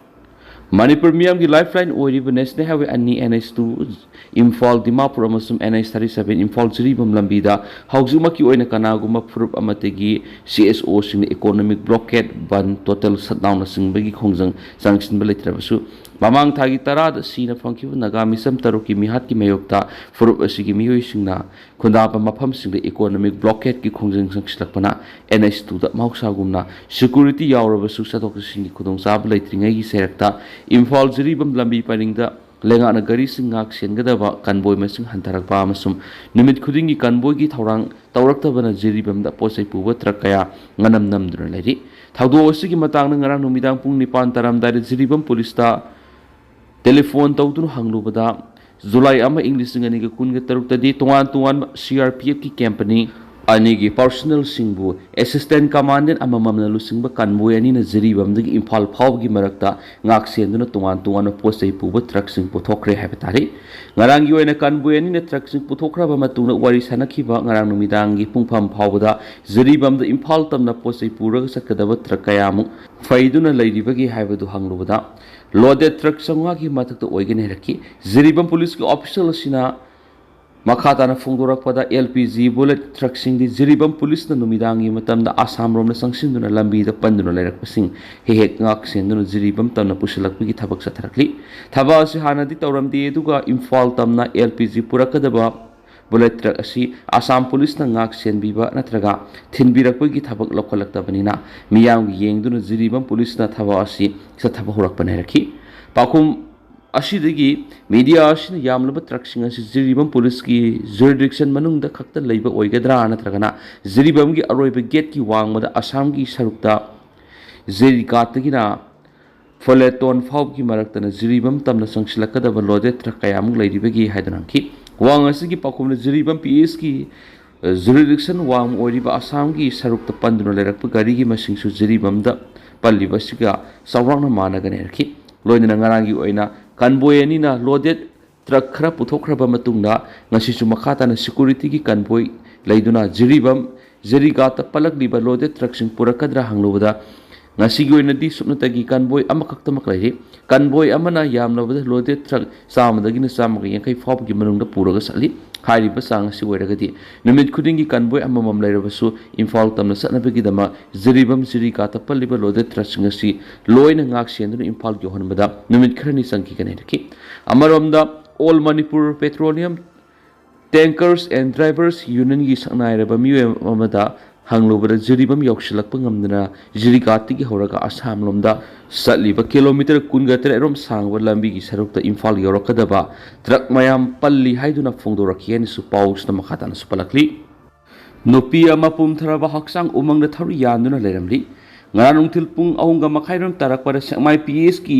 ꯃꯅꯤꯄꯨꯔ ꯃꯤꯌꯥꯝꯒꯤ ꯂꯥꯏꯐ ꯂꯥꯏꯟ ꯑꯣꯏꯔꯤꯕ ꯅꯦꯁꯅꯦꯜ ꯍꯥꯏꯋꯦ ꯑꯅꯤ, NH two, ꯏꯝꯐꯥꯜ ꯗꯤꯃꯥꯄꯨꯔ ꯑꯃꯁꯨꯡ NH thirty seven Imphal Jiribam ꯂꯝꯕꯤꯗ ꯍꯧꯖꯤꯛꯃꯛꯀꯤ ꯑꯣꯏꯅ ꯀꯅꯥꯒꯨꯝꯕ ꯐꯨꯔꯨꯞ ꯑꯃꯠꯇꯒꯤ CSOꯁꯤꯡꯅ ꯏꯀꯣꯅꯣꯃꯤꯛ ꯕ꯭ꯂꯣꯀꯦꯠ, ꯕꯟ, ꯇꯣꯇꯦꯜ ꯁꯠꯗꯥꯎꯟꯅꯆꯤꯡꯕꯒꯤ ꯈꯣꯡꯖꯪ ꯆꯪꯁꯤꯟꯕ ꯂꯩꯇ꯭ꯔꯕꯁꯨ, ꯃꯃꯥꯡ ꯊꯥꯒꯤ ꯇꯔꯥꯗ ꯁꯤꯅ ꯐꯪꯈꯤꯕ ꯅꯥꯒꯥ ꯃꯤꯆꯝ ꯇꯔꯨꯛꯀꯤ ꯃꯤꯍꯥꯠꯀꯤ ꯃꯥꯌꯣꯛꯇ ꯐꯨꯔꯨꯞ ꯑꯁꯤꯒꯤ ꯃꯤꯑꯣꯏꯁꯤꯡꯅ ꯈꯨꯟꯗꯥꯕ ꯃꯐꯝꯁꯤꯡꯗ ꯏꯀꯣꯅꯣꯃꯤꯛ ꯕ꯭ꯂꯣꯀꯦꯠꯀꯤ ꯈꯣꯡꯖꯪ ꯆꯪꯁꯤꯜꯂꯛꯄꯅ NH twoꯗ ꯃꯍꯧꯁꯥꯒꯨꯝꯅ ꯁꯦꯀ꯭ꯌꯨꯔꯤꯇꯤ ꯌꯥꯎꯔꯕꯁꯨ ꯆꯠꯊꯣꯛ ꯆꯠꯁꯤꯟꯒꯤ ꯈꯨꯗꯣꯡꯆꯥꯕ ꯂꯩꯇ꯭ꯔꯤꯉꯩꯒꯤ ꯆꯩꯔꯛꯇ ꯏꯝꯐꯥꯜ ꯖꯤꯔꯤꯕꯥꯝ ꯂꯝꯕꯤ ꯄꯔꯤꯡꯗ ꯂꯩꯉꯥꯛꯅ ꯒꯥꯔꯤꯁꯤꯡ ꯉꯥꯛ ꯁꯦꯟꯒꯗꯕ ꯀꯟꯕꯣꯏ ꯃꯁꯤꯡ ꯍꯟꯊꯔꯛꯄ ꯑꯃꯁꯨꯡ ꯅꯨꯃꯤꯠ ꯈꯨꯗꯤꯡꯒꯤ ꯀꯟꯕꯣꯏꯒꯤ ꯊꯧꯔꯥꯡ ꯇꯧꯔꯛꯇꯕꯅ ꯖꯤꯔꯤꯕꯥꯝꯗ ꯄꯣꯠ ꯆꯩ ꯄꯨꯕ ꯇ꯭ꯔꯛ ꯀꯌꯥ ꯉꯅꯝ ꯅꯝꯗꯨꯅ ꯂꯩꯔꯤ꯫ ꯊꯧꯗꯣꯛ ꯑꯁꯤꯒꯤ ꯃꯇꯥꯡꯗ ꯉꯔꯥꯡ ꯅꯨꯃꯤꯗꯥꯡ ꯄꯨꯡ ꯅꯤꯄꯥꯟ ꯇꯥꯔꯝꯗꯥꯏꯗ ꯖꯤꯔꯤꯕꯥꯝ ꯄꯨꯂꯤꯁꯇ ꯇꯦꯂꯤꯐꯣꯟ ꯇꯧꯗꯨꯅ ꯍꯪꯂꯨꯕꯗ, ꯖꯨꯂꯥꯏ ꯑꯃ, ꯏꯪ ꯂꯤꯁꯤꯡ ꯑꯅꯤꯒ ꯀꯨꯟꯒ ꯇꯔꯨꯛꯇꯗꯤ ꯇꯣꯉꯥꯟ ꯇꯣꯉꯥꯟꯕ CRPFꯀꯤ ꯀꯦꯝꯄꯅꯤ ꯑꯅꯤꯒꯤ ꯄꯥꯔꯁꯣꯅꯦꯜꯁꯤꯡꯕꯨ ꯑꯦꯁꯤꯁꯇꯦꯟ ꯀꯃꯥꯟꯗꯦꯟ ꯑꯃꯃꯝꯅ ꯂꯨꯆꯤꯡꯕ ꯀꯟꯕꯣꯏ ꯑꯅꯤꯅ ꯖꯤꯔꯤꯕꯥꯝꯗꯒꯤ ꯏꯝꯐꯥꯜ ꯐꯥꯎꯕꯒꯤ ꯃꯔꯛꯇ ꯉꯥꯛ ꯁꯦꯟꯗꯨꯅ ꯇꯣꯉꯥꯟ ꯇꯣꯉꯥꯟꯕ ꯄꯣꯠ ꯆꯩ ꯄꯨꯕ ꯇ꯭ꯔꯛꯁꯤꯡ ꯄꯨꯊꯣꯛꯈ꯭ꯔꯦ ꯍꯥꯏꯕ ꯇꯥꯔꯤ꯫ ꯉꯔꯥꯡꯒꯤ ꯑꯣꯏꯅ ꯀꯟꯕꯣꯏ ꯑꯅꯤꯅ ꯇ꯭ꯔꯛꯁꯤꯡ ꯄꯨꯊꯣꯛꯈ꯭ꯔꯕ ꯃꯇꯨꯡꯗ ꯋꯥꯔꯤ ꯁꯥꯅꯈꯤꯕ ꯉꯔꯥꯡ ꯅꯨꯃꯤꯗꯥꯡꯒꯤ ꯄꯨꯡꯐꯝ ꯐꯥꯎꯕꯗ ꯖꯤꯔꯤꯕꯥꯝꯗ ꯏꯝꯐꯥꯜ ꯇꯝꯅ ꯄꯣꯠ ꯆꯩ ꯄꯨꯔꯒ ꯆꯠꯀꯗꯕ ꯇ꯭ꯔꯛ ꯀꯌꯥꯃꯨꯛ ꯐꯩꯗꯨꯅ ꯂꯩꯔꯤꯕꯒꯦ ꯍꯥꯏꯕꯗꯨ ꯍꯪꯂꯨꯕꯗ, ꯂꯣꯗꯦꯗ ꯇ꯭ꯔꯛ ꯆꯥꯝꯃꯉꯥꯒꯤ ꯃꯊꯛꯇ ꯑꯣꯏꯒꯅꯤ ꯍꯥꯏꯔꯛꯈꯤ꯫ ꯖꯤꯔꯤꯕꯥꯝ ꯄꯨꯂꯤꯁꯀꯤ ꯑꯣꯐꯤꯁꯤꯌꯦꯜ ꯑꯁꯤꯅ ꯃꯈꯥ ꯇꯥꯅ ꯐꯣꯡꯗꯣꯔꯛꯄꯗ, LPG ꯕꯨꯂꯦꯠ ꯇ꯭ꯔꯛꯁꯤꯡꯗꯤ ꯖꯤꯔꯤꯕꯥꯝ ꯄꯨꯂꯤꯁꯅ ꯅꯨꯃꯤꯗꯥꯡꯒꯤ ꯃꯇꯝꯗ ꯑꯁꯥꯝ ꯔꯣꯝꯗ ꯆꯪꯁꯤꯟꯗꯨꯅ ꯂꯝꯕꯤꯗ ꯄꯟꯗꯨꯅ ꯂꯩꯔꯛꯄꯁꯤꯡ ꯍꯦꯛ ꯍꯦꯛ ꯉꯥꯛ ꯁꯦꯟꯗꯨꯅ ꯖꯤꯔꯤꯕꯥꯝ ꯇꯝꯅ ꯄꯨꯁꯤꯜꯂꯛꯄꯒꯤ ꯊꯕꯛ ꯆꯠꯊꯔꯛꯂꯤ꯫ ꯊꯕꯛ ꯑꯁꯤ ꯍꯥꯟꯅꯗꯤ ꯇꯧꯔꯝꯗꯦ, ꯑꯗꯨꯒ ꯏꯝꯐꯥꯜ ꯇꯝꯅ LPG ꯄꯨꯔꯛꯀꯗꯕ ꯕꯨꯂꯦꯠ ꯇ꯭ꯔꯛ ꯑꯁꯤ ꯑꯁꯥꯝ ꯄꯨꯂꯤꯁꯅ ꯉꯥꯛ ꯁꯦꯟꯕꯤꯕ ꯅꯠꯇ꯭ꯔꯒ ꯊꯤꯟꯕꯤꯔꯛꯄꯒꯤ ꯊꯕꯛ ꯂꯧꯈꯠꯂꯛꯇꯕꯅꯤꯅ ꯃꯤꯌꯥꯝꯒꯤ ꯌꯦꯡꯗꯨꯅ ꯖꯤꯔꯤꯕꯥꯝ ꯄꯨꯂꯤꯁꯅ ꯊꯕꯛ ꯑꯁꯤ ꯆꯠꯊꯕ ꯍꯧꯔꯛꯄꯅꯤ ꯍꯥꯏꯔꯛꯈꯤ꯫ ꯄꯥꯎꯈꯨꯝ ꯑꯁꯤꯗꯒꯤ ꯃꯤꯗꯤꯌꯥ ꯑꯁꯤꯅ ꯌꯥꯝꯂꯕ ꯇ꯭ꯔꯛꯁꯤꯡ ꯑꯁꯤ ꯖꯤꯔꯤꯕꯥꯝ ꯄꯨꯂꯤꯁꯀꯤ ꯖꯨꯔꯤꯗꯤꯛꯁꯟ ꯃꯅꯨꯡꯗ ꯈꯛꯇ ꯂꯩꯕ ꯑꯣꯏꯒꯗ꯭ꯔꯥ ꯅꯠꯇ꯭ꯔꯒꯅ ꯖꯤꯔꯤꯕꯥꯝꯒꯤ ꯑꯔꯣꯏꯕ ꯒꯦꯠꯀꯤ ꯋꯥꯡꯃꯗ ꯑꯁꯥꯝꯒꯤ ꯁꯔꯨꯛꯇ ꯖꯤꯔꯤꯒꯥꯠꯇꯒꯤꯅ ꯐꯣꯂꯦꯇꯣꯟ ꯐꯥꯎꯕꯒꯤ ꯃꯔꯛꯇꯅ ꯖꯤꯔꯤꯕꯥꯝ ꯇꯝꯅ ꯆꯪꯁꯤꯜꯂꯛꯀꯗꯕ ꯂꯣꯗꯦꯗ ꯇ꯭ꯔꯛ ꯀꯌꯥꯃꯨꯛ ꯂꯩꯔꯤꯕꯒꯦ ꯍꯥꯏꯗꯨꯅ ꯍꯪꯈꯤ꯫ ꯋꯥꯍꯪ ꯑꯁꯤꯒꯤ ꯄꯥꯎꯈꯨꯝꯗ ꯖꯤꯔꯤꯕꯥꯝ PSꯀꯤ ꯖꯨꯔꯤꯗꯤꯛꯁꯟ ꯋꯥꯡꯃ ꯑꯣꯏꯔꯤꯕ ꯑꯁꯥꯝꯒꯤ ꯁꯔꯨꯛꯇ ꯄꯟꯗꯨꯅ ꯂꯩꯔꯛꯄ ꯒꯥꯔꯤꯒꯤ ꯃꯁꯤꯡꯁꯨ ꯖꯤꯔꯤꯕꯥꯝꯗ ꯄꯜꯂꯤꯕ ꯑꯁꯤꯒ ꯆꯥꯎꯔꯥꯛꯅ ꯃꯥꯟꯅꯒꯅꯤ ꯍꯥꯏꯔꯛꯈꯤ꯫ ꯂꯣꯏꯅꯅ ꯉꯔꯥꯡꯒꯤ ꯑꯣꯏꯅ ꯀꯟꯕꯣꯏ ꯑꯅꯤꯅ ꯂꯣꯗꯦꯗ ꯇ꯭ꯔꯛ ꯈꯔ ꯄꯨꯊꯣꯛꯈ꯭ꯔꯕ ꯃꯇꯨꯡꯗ ꯉꯁꯤꯁꯨ ꯃꯈꯥ ꯇꯥꯅ ꯁꯦꯀ꯭ꯌꯨꯔꯤꯇꯤꯒꯤ ꯀꯟꯕꯣꯏ ꯂꯩꯗꯨꯅ ꯖꯤꯔꯤꯕꯥꯝ ꯖꯤꯔꯤꯒꯥꯠꯇ ꯄꯜꯂꯛꯂꯤꯕ ꯂꯣꯗꯦꯗ ꯇ꯭ꯔꯛꯁꯤꯡ ꯄꯨꯔꯛꯀꯗ꯭ꯔꯥ ꯍꯪꯂꯨꯕꯗ, ꯉꯁꯤꯒꯤ ꯑꯣꯏꯅꯗꯤ ꯁꯨꯞꯅꯇꯒꯤ ꯀꯟꯕꯣꯏ ꯑꯃꯈꯛꯇꯃꯛ ꯂꯩꯔꯤ꯫ ꯀꯟꯕꯣꯏ ꯑꯃꯅ ꯌꯥꯝꯂꯕꯗ ꯂꯣꯗꯦꯗ ꯇ꯭ꯔꯛ ꯆꯥꯝꯃꯗꯒꯤꯅ ꯆꯥꯝꯃꯒ ꯌꯥꯡꯈꯩ ꯐꯥꯎꯕꯒꯤ ꯃꯅꯨꯡꯗ ꯄꯨꯔꯒ ꯆꯠꯂꯤ꯫ ꯍꯥꯏꯔꯤꯕ ꯆꯥꯡ ꯑꯁꯤ ꯑꯣꯏꯔꯒꯗꯤ ꯅꯨꯃꯤꯠ ꯈꯨꯗꯤꯡꯒꯤ ꯀꯟꯕꯣꯏ ꯑꯃꯃꯝ ꯂꯩꯔꯕꯁꯨ ꯏꯝꯐꯥꯜ ꯇꯝꯅ ꯆꯠꯅꯕꯒꯤꯗꯃꯛ ꯖꯤꯔꯤꯕꯝ ꯖꯤꯔꯤꯒꯥꯠꯇ ꯄꯜꯂꯤꯕ ꯂꯣꯗꯦꯗ ꯇ꯭ꯔꯛꯁꯤꯡ ꯑꯁꯤ ꯂꯣꯏꯅ ꯉꯥꯛ ꯁꯦꯟꯗꯨꯅ ꯏꯝꯐꯥꯜ ꯌꯧꯍꯟꯕꯗ ꯅꯨꯃꯤꯠ ꯈꯔꯅꯤ ꯆꯪꯈꯤꯒꯅꯤ ꯍꯥꯏꯔꯛꯈꯤ꯫ ꯑꯃꯔꯣꯝꯗ All Manipur Petroleum Tankers and Drivers Unionꯒꯤ ꯁꯛꯅꯥꯏꯔꯕ ꯃꯤꯑꯣꯏ ꯑꯃꯗ ꯍꯪꯂꯨꯕꯗ ꯖꯤꯔꯤꯕꯝ ꯌꯧꯁꯤꯜꯂꯛꯄ ꯉꯝꯗꯅ ꯖꯤꯔꯤꯒꯥꯠꯇꯒꯤ ꯍꯧꯔꯒ ꯑꯁꯥꯝ ꯂꯣꯝꯗ ꯆꯠꯂꯤꯕ ꯀꯤꯂꯣꯃꯤꯇꯔ ꯀꯨꯟꯒ ꯇꯔꯦꯠ ꯔꯣꯝ ꯁꯥꯡꯕ ꯂꯝꯕꯤꯒꯤ ꯁꯔꯨꯛꯇ ꯏꯝꯐꯥꯜ ꯌꯧꯔꯛꯀꯗꯕ ꯇ꯭ꯔꯛ ꯃꯌꯥꯝ ꯄꯜꯂꯤ ꯍꯥꯏꯗꯨꯅ ꯐꯣꯡꯗꯣꯔꯛꯈꯤ ꯍꯥꯏꯅꯁꯨ ꯄꯥꯎꯁꯤꯗ ꯃꯈꯥ ꯇꯥꯅꯁꯨ ꯄꯜꯂꯛꯂꯤ꯫ ꯅꯨꯄꯤ ꯑꯃ ꯄꯨꯝꯊꯔꯕ ꯍꯛꯆꯥꯡ ꯎꯃꯪꯗ ꯊꯧꯔꯤ ꯌꯥꯟꯗꯨꯅ ꯂꯩꯔꯝꯂꯤ꯫ ꯉꯔꯥꯡ ꯅꯨꯡꯊꯤꯜ ꯄꯨꯡ ꯑꯍꯨꯝꯒ ꯃꯈꯥꯏꯔꯣꯝ ꯇꯥꯔꯛꯄꯗ ꯁꯦꯛꯃꯥꯏ ꯄꯤ ꯑꯦꯁꯀꯤ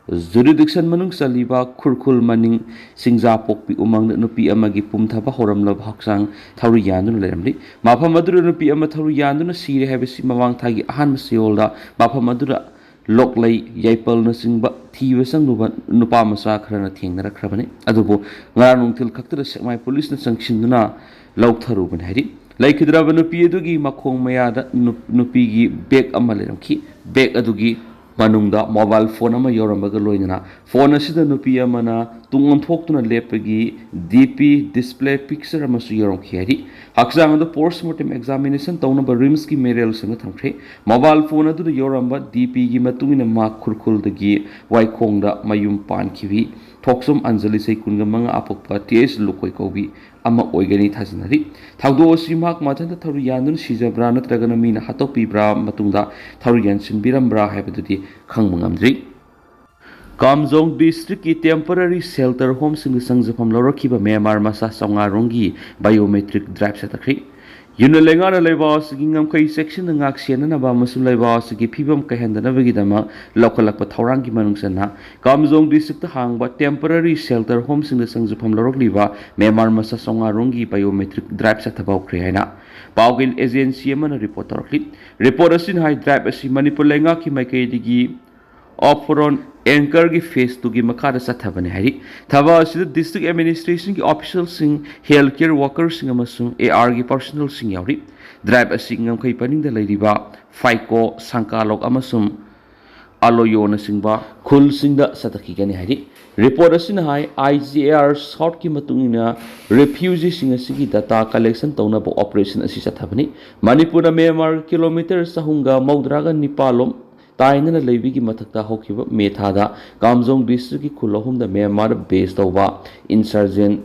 ꯖꯨꯔꯤꯗꯤꯛꯁꯟ ꯃꯅꯨꯡ ꯆꯜꯂꯤꯕ ꯈꯨꯔꯈꯨꯜ ꯃꯅꯤꯡ ꯁꯤꯡꯖꯥꯄꯣꯛꯄꯤ ꯎꯃꯪꯗ ꯅꯨꯄꯤ ꯑꯃꯒꯤ ꯄꯨꯝꯊꯕ ꯍꯧꯔꯝꯂꯕ ꯍꯛꯆꯥꯡ ꯊꯧꯔꯤ ꯌꯥꯟꯗꯨꯅ ꯂꯩꯔꯝꯂꯤ꯫ ꯃꯐꯝ ꯑꯗꯨꯗ ꯅꯨꯄꯤ ꯑꯃ ꯊꯧꯔꯤ ꯌꯥꯟꯗꯨꯅ ꯁꯤꯔꯦ ꯍꯥꯏꯕꯁꯤ ꯃꯃꯥꯡ ꯊꯥꯒꯤ ꯑꯍꯥꯟꯕ ꯆꯌꯣꯜꯗ ꯃꯐꯝ ꯑꯗꯨꯗ ꯂꯣꯛꯂꯩ, ꯌꯥꯏꯄꯜꯅꯆꯤꯡꯕ ꯊꯤꯕ ꯆꯪꯂꯨꯕ ꯅꯨꯄꯥ ꯃꯆꯥ ꯈꯔꯅ ꯊꯦꯡꯅꯔꯛꯈ꯭ꯔꯕꯅꯤ꯫ ꯑꯗꯨꯕꯨ ꯉꯔꯥꯡ ꯅꯨꯡꯊꯤꯜ ꯈꯛꯇꯗ ꯁꯦꯛꯃꯥꯏ ꯄꯨꯂꯤꯁꯅ ꯆꯪꯁꯤꯟꯗꯨꯅ ꯂꯧꯊꯔꯨꯕꯅꯤ ꯍꯥꯏꯔꯤ꯫ ꯂꯩꯈꯤꯗ꯭ꯔꯕ ꯅꯨꯄꯤ ꯑꯗꯨꯒꯤ ꯃꯈꯣꯡ ꯃꯌꯥꯗ ꯅꯨ-, ꯅꯨꯄꯤꯒꯤ ꯕꯦꯒ ꯑꯃ ꯂꯩꯔꯝꯈꯤ꯫ ꯕꯦꯒ ꯑꯗꯨꯒꯤ ꯃꯅꯨꯡꯗ ꯃꯣꯕꯥꯏꯜ ꯐꯣꯟ ꯑꯃ ꯌꯥꯎꯔꯝꯕꯒ ꯂꯣꯏꯅꯅ ꯐꯣꯟ ꯑꯁꯤꯗ ꯅꯨꯄꯤ ꯑꯃꯅ ꯇꯨꯡ ꯑꯣꯟꯊꯣꯛꯇꯨꯅ ꯂꯦꯞꯄꯒꯤ ꯗꯤ ꯄꯤ ꯗꯤꯁꯄ꯭ꯂꯦ ꯄꯤꯛꯆꯔ ꯑꯃꯁꯨ ꯌꯥꯎꯔꯝꯈꯤ ꯍꯥꯏꯔꯤ꯫ ꯍꯛꯆꯥꯡ ꯑꯗꯨ ꯄꯣꯁꯃꯣꯔꯇꯦꯝ ꯑꯦꯛꯖꯥꯃꯤꯅꯦꯁꯟ ꯇꯧꯅꯕ ꯔꯤꯝꯁꯀꯤ ꯃꯦꯔꯦꯜꯁꯤꯡꯗ ꯊꯝꯈ꯭ꯔꯦ꯫ ꯃꯣꯕꯥꯏꯜ ꯐꯣꯟ ꯑꯗꯨꯗ ꯌꯥꯎꯔꯝꯕ ꯗꯤ ꯄꯤꯒꯤ ꯃꯇꯨꯡ ꯏꯟꯅ ꯃꯍꯥꯛ ꯈꯨꯔꯈꯨꯜꯗꯒꯤ ꯋꯥꯏꯈꯣꯡꯗ ꯃꯌꯨꯝ ꯄꯥꯟꯈꯤꯕꯤ ꯊꯣꯛꯆꯣꯝ ꯑꯟꯖꯂꯤ ꯆꯍꯤ ꯀꯨꯟꯒ ꯃꯉꯥ ꯑꯄꯣꯛꯄ ꯇꯤ ꯑꯦꯁ ꯂꯨꯀꯣꯏ ꯀꯧꯕꯤ ꯑꯃ ꯑꯣꯏꯒꯅꯤ ꯊꯥꯖꯅꯔꯤ꯫ ꯊꯧꯗꯣꯛ ꯑꯁꯤ ꯃꯍꯥꯛ ꯃꯊꯟꯇ ꯊꯧꯔꯤ ꯌꯥꯟꯗꯨꯅ ꯁꯤꯖꯕ꯭ꯔꯥ ꯅꯠꯇ꯭ꯔꯒꯅ ꯃꯤꯅ ꯍꯥꯠꯇꯣꯛꯄꯤꯕ꯭ꯔꯥ ꯃꯇꯨꯡꯗ ꯊꯧꯔꯤ ꯌꯥꯟꯁꯤꯟꯕꯤꯔꯝꯕ꯭ꯔꯥ ꯍꯥꯏꯕꯗꯨꯗꯤ ꯈꯪꯕ ꯉꯝꯗ꯭ꯔꯤ꯫ ꯀꯥꯝꯖꯣꯡ ꯗꯤꯁꯇ꯭ꯔꯤꯛꯀꯤ ꯇꯦꯝꯄꯔꯔꯤ ꯁꯦꯜꯇꯔ ꯍꯣꯝꯁꯤꯡꯗ ꯆꯪꯖꯐꯝ ꯂꯧꯔꯛꯈꯤꯕ ꯃ꯭ꯌꯥꯟꯃꯥꯔ ꯃꯆꯥ ꯆꯥꯝꯃꯉꯥ ꯔꯣꯝꯒꯤ ꯕꯥꯏꯑꯣꯃꯦꯇ꯭ꯔꯤꯛ ꯗ꯭ꯔꯥꯏꯚ ꯆꯠꯊꯈ꯭ꯔꯤ꯫ ꯌꯨꯅ ꯂꯩꯉꯥꯛꯅ ꯂꯩꯕꯥꯛ ꯑꯁꯤꯒꯤ ꯉꯝꯈꯩ ꯆꯦꯛꯁꯤꯟꯅ ꯉꯥꯛ ꯁꯦꯟꯅꯅꯕ ꯑꯃꯁꯨꯡ ꯂꯩꯕꯥꯛ ꯑꯁꯤꯒꯤ ꯐꯤꯕꯝ ꯀꯥꯏꯍꯟꯗꯅꯕꯒꯤꯗꯃꯛ ꯂꯧꯈꯠꯂꯛꯄ ꯊꯧꯔꯥꯡꯒꯤ ꯃꯅꯨꯡ ꯆꯟꯅ ꯀꯥꯝꯖꯣꯡ ꯗꯤꯁꯇ꯭ꯔꯤꯛꯇ ꯍꯥꯡꯕ ꯇꯦꯝꯄꯔꯔꯤ ꯁꯦꯜꯇꯔ ꯍꯣꯝꯁꯤꯡꯗ ꯆꯪꯖꯐꯝ ꯂꯧꯔꯛꯂꯤꯕ ꯃ꯭ꯌꯥꯟꯃꯥꯔ ꯃꯆꯥ ꯆꯥꯝꯃꯉꯥ ꯔꯣꯝꯒꯤ ꯕꯥꯏꯑꯣꯃꯦꯇ꯭ꯔꯤꯛ ꯗ꯭ꯔꯥꯏꯚ ꯆꯠꯊꯕ ꯍꯧꯈ꯭ꯔꯦ ꯍꯥꯏꯅ ꯄꯥꯎꯒꯤ ꯑꯦꯖꯦꯟꯁꯤ ꯑꯃꯅ ꯔꯤꯄꯣꯔꯠ ꯇꯧꯔꯛꯂꯤ꯫ ꯔꯤꯄꯣꯔꯠ ꯑꯁꯤꯅ ꯍꯥꯏ, ꯗ꯭ꯔꯥꯏꯚ ꯑꯁꯤ ꯃꯅꯤꯄꯨꯔ ꯂꯩꯉꯥꯛꯀꯤ ꯃꯥꯏꯀꯩꯗꯒꯤ ꯑꯣꯐꯔꯣꯟ ꯑꯦꯡꯀꯔꯒꯤ ꯐꯦꯁ ꯇꯨꯒꯤ ꯃꯈꯥꯗ ꯆꯠꯊꯕꯅꯤ ꯍꯥꯏꯔꯤ꯫ ꯊꯕꯛ ꯑꯁꯤꯗ ꯗꯤꯁꯇ꯭ꯔꯤꯛ ꯑꯦꯗꯃꯤꯅꯤꯁꯇ꯭ꯔꯦꯁꯟꯒꯤ ꯑꯣꯐꯤꯁꯤꯌꯦꯜꯁꯤꯡ, ꯍꯦꯜꯊ ꯀꯦꯌꯔ ꯋꯥꯀꯔꯁꯤꯡ ꯑꯃꯁꯨꯡ ꯑꯦ ꯑꯥꯔꯒꯤ ꯄꯥꯔꯁꯣꯅꯦꯜꯁꯤꯡ ꯌꯥꯎꯔꯤ꯫ ꯗ꯭ꯔꯥꯏꯚ ꯑꯁꯤ ꯉꯝꯈꯩ ꯄꯔꯤꯡꯗ ꯂꯩꯔꯤꯕ ꯐꯥꯏꯀꯣ, ꯁꯪꯀꯥꯂꯣꯛ ꯑꯃꯁꯨꯡ ꯑꯂꯣꯌꯣꯅꯆꯤꯡꯕ ꯈꯨꯜꯁꯤꯡꯗ ꯆꯠꯊꯈꯤꯒꯅꯤ ꯍꯥꯏꯔꯤ꯫ ꯔꯤꯄꯣꯔꯠ ꯑꯁꯤꯅ ꯍꯥꯏ, ꯑꯥꯏ ꯖꯤ ꯑꯦ ꯑꯥꯔ ꯁꯥꯎꯠꯀꯤ ꯃꯇꯨꯡ ꯏꯟꯅ ꯔꯤꯐ꯭ꯌꯨꯖꯤꯁꯤꯡ ꯑꯁꯤꯒꯤ ꯗꯇꯥ ꯀꯂꯦꯛꯁꯟ ꯇꯧꯅꯕ ꯑꯣꯄꯔꯦꯁꯟ ꯑꯁꯤ ꯆꯠꯊꯕꯅꯤ꯫ ꯃꯅꯤꯄꯨꯔꯅ ꯃ꯭ꯌꯥꯟꯃꯥꯔꯒ ꯀꯤꯂꯣꯃꯤꯇꯔ ꯆꯍꯨꯝꯒ ꯃꯧꯗ꯭ꯔꯥꯒ ꯅꯤꯄꯥꯜ ꯂꯣꯝ ꯇꯥꯏꯅꯅ ꯂꯩꯕꯒꯤ ꯃꯊꯛꯇ ꯍꯧꯈꯤꯕ ꯃꯦ ꯊꯥꯗ ꯀꯥꯝꯖꯣꯡ ꯗꯤꯁꯇ꯭ꯔꯤꯛꯀꯤ ꯈꯨꯜ ꯑꯍꯨꯝꯗ ꯃ꯭ꯌꯥꯟꯃꯥꯔꯗ ꯕꯦꯁ ꯇꯧꯕ ꯏꯟꯁꯔꯖꯦꯟ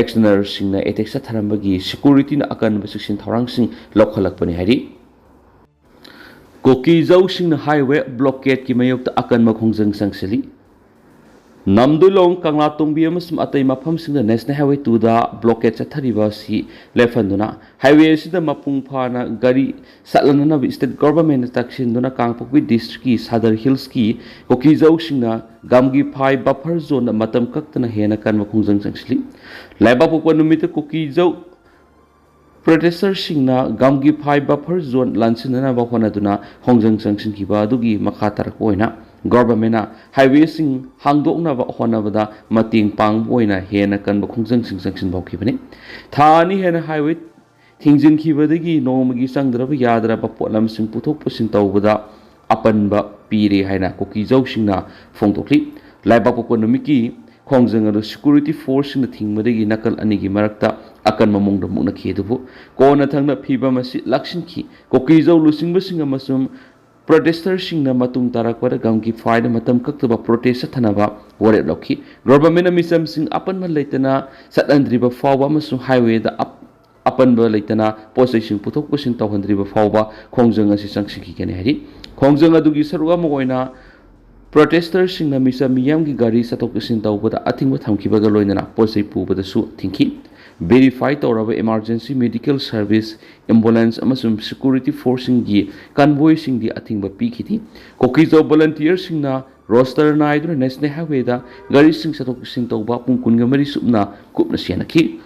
ꯑꯦꯛꯁꯅꯔꯁꯤꯡꯅ ꯑꯦꯇꯦꯛ ꯆꯠꯊꯔꯝꯕꯒꯤ ꯁꯦꯀ꯭ꯌꯨꯔꯤꯇꯤꯅ ꯑꯀꯟꯕ ꯆꯦꯛꯁꯤꯟ ꯊꯧꯔꯥꯡꯁꯤꯡ ꯂꯧꯈꯠꯂꯛꯄꯅꯤ ꯍꯥꯏꯔꯤ꯫ ꯀꯨꯀꯤꯖꯧꯁꯤꯡꯅ ꯍꯥꯏꯋꯦ ꯕ꯭ꯂꯣꯀꯦꯠꯀꯤ ꯃꯥꯌꯣꯛꯇ ꯑꯀꯟꯕ ꯈꯣꯡꯖꯪ ꯆꯪꯁꯤꯜꯂꯤ꯫ ꯅꯝꯗꯨꯂꯣꯡ, ꯀꯪꯂꯥꯇꯣꯡꯕꯤ ꯑꯃꯁꯨꯡ ꯑꯇꯩ ꯃꯐꯝꯁꯤꯡꯗ ꯅꯦꯁꯅꯦꯜ ꯍꯥꯏꯋꯦ ꯇꯨꯗ ꯕ꯭ꯂꯣꯀꯦꯠ ꯆꯠꯊꯔꯤꯕ ꯑꯁꯤ ꯂꯦꯞꯍꯟꯗꯨꯅ ꯍꯥꯏꯋꯦ ꯑꯁꯤꯗ ꯃꯄꯨꯡ ꯐꯥꯅ ꯒꯥꯔꯤ ꯆꯠꯍꯟꯅꯅꯕ ꯁ꯭ꯇꯦꯠ ꯒꯣꯚꯔꯟꯃꯦꯟꯠꯅ ꯇꯛꯁꯤꯟꯗꯨꯅ ꯀꯥꯡꯄꯣꯛꯄꯤ ꯗꯤꯁꯇ꯭ꯔꯤꯛꯀꯤ ꯁꯥꯗꯔ ꯍꯤꯜꯁꯀꯤ ꯀꯨꯀꯤꯖꯧꯁꯤꯡꯅ ꯒꯝꯒꯤꯐꯥꯏ ꯕꯐꯔ ꯖꯣꯟꯗ ꯃꯇꯝ ꯀꯛꯇꯅ ꯍꯦꯟꯅ ꯀꯟꯕ ꯈꯣꯡꯖꯪ ꯆꯪꯁꯤꯜꯂꯤ꯫ ꯂꯩꯕꯥꯛꯄꯣꯛꯄ ꯅꯨꯃꯤꯠꯇ ꯀꯨꯀꯤꯖꯧ ꯄ꯭ꯔꯣꯇꯦꯁꯇꯔꯁꯤꯡꯅ ꯒꯝꯒꯤꯐꯥꯏ ꯕꯐꯔ ꯖꯣꯟ ꯂꯥꯟꯁꯤꯟꯅꯅꯕ ꯍꯣꯠꯅꯗꯨꯅ ꯈꯣꯡꯖꯪ ꯆꯪꯁꯤꯟꯈꯤꯕ ꯑꯗꯨꯒꯤ ꯃꯈꯥ ꯇꯥꯔꯛꯄ ꯑꯣꯏꯅ ꯒꯣꯚꯔꯟꯃꯦꯟꯠꯅ ꯍꯥꯏꯋꯦꯁꯤꯡ ꯍꯥꯡꯗꯣꯛꯅꯕ ꯍꯣꯠꯅꯕꯗ ꯃꯇꯦꯡ ꯄꯥꯡꯕ ꯑꯣꯏꯅ ꯍꯦꯟꯅ ꯀꯟꯕ ꯈꯣꯡꯖꯪꯁꯤꯡ ꯆꯪꯁꯤꯟꯕ ꯍꯧꯈꯤꯕꯅꯤ꯫ ꯊꯥ ꯑꯅꯤ ꯍꯦꯟꯅ ꯍꯥꯏꯋꯦ ꯊꯤꯡꯖꯤꯟꯈꯤꯕꯗꯒꯤ ꯅꯣꯡꯃꯒꯤ ꯆꯪꯗ꯭ꯔꯕ ꯌꯥꯗ꯭ꯔꯕ ꯄꯣꯠꯂꯝꯁꯤꯡ ꯄꯨꯊꯣꯛ ꯄꯨꯁꯤꯟ ꯇꯧꯕꯗ ꯑꯄꯟꯕ ꯄꯤꯔꯦ ꯍꯥꯏꯅ ꯀꯨꯀꯤꯖꯧꯁꯤꯡꯅ ꯐꯣꯡꯗꯣꯛꯂꯤ꯫ ꯂꯩꯕꯥꯛꯄꯣꯛꯄ ꯅꯨꯃꯤꯠꯀꯤ ꯈꯣꯡꯖꯪ ꯑꯗꯨ ꯁꯦꯀ꯭ꯌꯨꯔꯤꯇꯤ ꯐꯣꯔꯁꯁꯤꯡꯅ ꯊꯤꯡꯕꯗꯒꯤ ꯅꯥꯀꯜ ꯑꯅꯤꯒꯤ ꯃꯔꯛꯇ ꯑꯀꯟꯕ ꯃꯑꯣꯡꯗ ꯃꯨꯛꯅꯈꯤ꯫ ꯑꯗꯨꯕꯨ ꯀꯣꯟꯅ ꯊꯪꯅ ꯐꯤꯕꯝ ꯑꯁꯤ ꯂꯥꯛꯁꯤꯟꯈꯤ꯫ ꯀꯨꯀꯤꯖꯧ ꯂꯨꯆꯤꯡꯕꯁꯤꯡ ꯑꯃꯁꯨꯡ ꯄ꯭ꯔꯣꯇꯦꯁꯇꯔꯁꯤꯡꯅ ꯃꯇꯨꯡ ꯇꯥꯔꯛꯄꯗ ꯒꯝꯒꯤꯐꯥꯏꯗ ꯃꯇꯝ ꯀꯛꯇꯕ ꯄ꯭ꯔꯣꯇꯦꯁ ꯆꯠꯊꯅꯕ ꯋꯥꯔꯦꯞ ꯂꯧꯈꯤ꯫ ꯒꯣꯚꯔꯟꯃꯦꯟꯠꯅ ꯃꯤꯆꯝꯁꯤꯡ ꯑꯄꯟꯕ ꯂꯩꯇꯅ ꯆꯠꯍꯟꯗ꯭ꯔꯤꯕ ꯐꯥꯎꯕ ꯑꯃꯁꯨꯡ ꯍꯥꯏꯋꯦꯗ ꯑꯞ-, ꯑꯄꯟꯕ ꯂꯩꯇꯅ ꯄꯣꯠꯆꯩꯁꯤꯡ ꯄꯨꯊꯣꯛ ꯄꯨꯁꯤꯟ ꯇꯧꯍꯟꯗ꯭ꯔꯤꯕ ꯐꯥꯎꯕ ꯈꯣꯡꯖꯪ ꯑꯁꯤ ꯆꯪꯁꯤꯟꯈꯤꯒꯅꯤ ꯍꯥꯏꯔꯤ꯫ ꯈꯣꯡꯖꯪ ꯑꯗꯨꯒꯤ ꯁꯔꯨꯛ ꯑꯃ ꯑꯣꯏꯅ ꯄ꯭ꯔꯣꯇꯦꯁꯇꯔꯁꯤꯡꯅ ꯃꯤꯆꯝ ꯃꯤꯌꯥꯝꯒꯤ ꯒꯥꯔꯤ ꯆꯠꯊꯣꯛ ꯆꯠꯁꯤꯟ ꯇꯧꯕꯗ ꯑꯊꯤꯡꯕ ꯊꯝꯈꯤꯕꯒ ꯂꯣꯏꯅꯅ ꯄꯣꯠꯆꯩ ꯄꯨꯕꯗꯁꯨ ꯊꯤꯡꯈꯤ꯫ ꯚꯦꯔꯤꯐꯥꯏ ꯇꯧꯔꯕ ꯏꯃꯥꯔꯖꯦꯟꯁꯤ ꯃꯦꯗꯤꯀꯦꯜ ꯁꯔꯚꯤꯁ, ꯑꯦꯝꯕꯨꯂꯦꯟꯁ ꯑꯃꯁꯨꯡ ꯁꯦꯀ꯭ꯌꯨꯔꯤꯇꯤ ꯐꯣꯔꯁꯁꯤꯡꯒꯤ ꯀꯟꯚꯣꯏꯁꯤꯡꯗꯤ ꯑꯊꯤꯡꯕ ꯄꯤꯈꯤꯗꯦ꯫ ꯀꯨꯀꯤꯖꯧ ꯚꯣꯂꯟꯇꯤꯌꯔꯁꯤꯡꯅ ꯔꯣꯁꯇꯔ ꯅꯥꯏꯗꯨꯅ ꯅꯦꯁꯅꯦꯜ ꯍꯥꯏꯋꯦꯗ ꯒꯥꯔꯤꯁꯤꯡ ꯆꯠꯊꯣꯛ ꯆꯠꯁꯤꯟ ꯇꯧꯕ ꯄꯨꯡ ꯀꯨꯟꯒ ꯃꯔꯤ ꯆꯨꯞꯅ ꯀꯨꯞꯅ ꯁꯦꯟꯅꯈꯤ꯫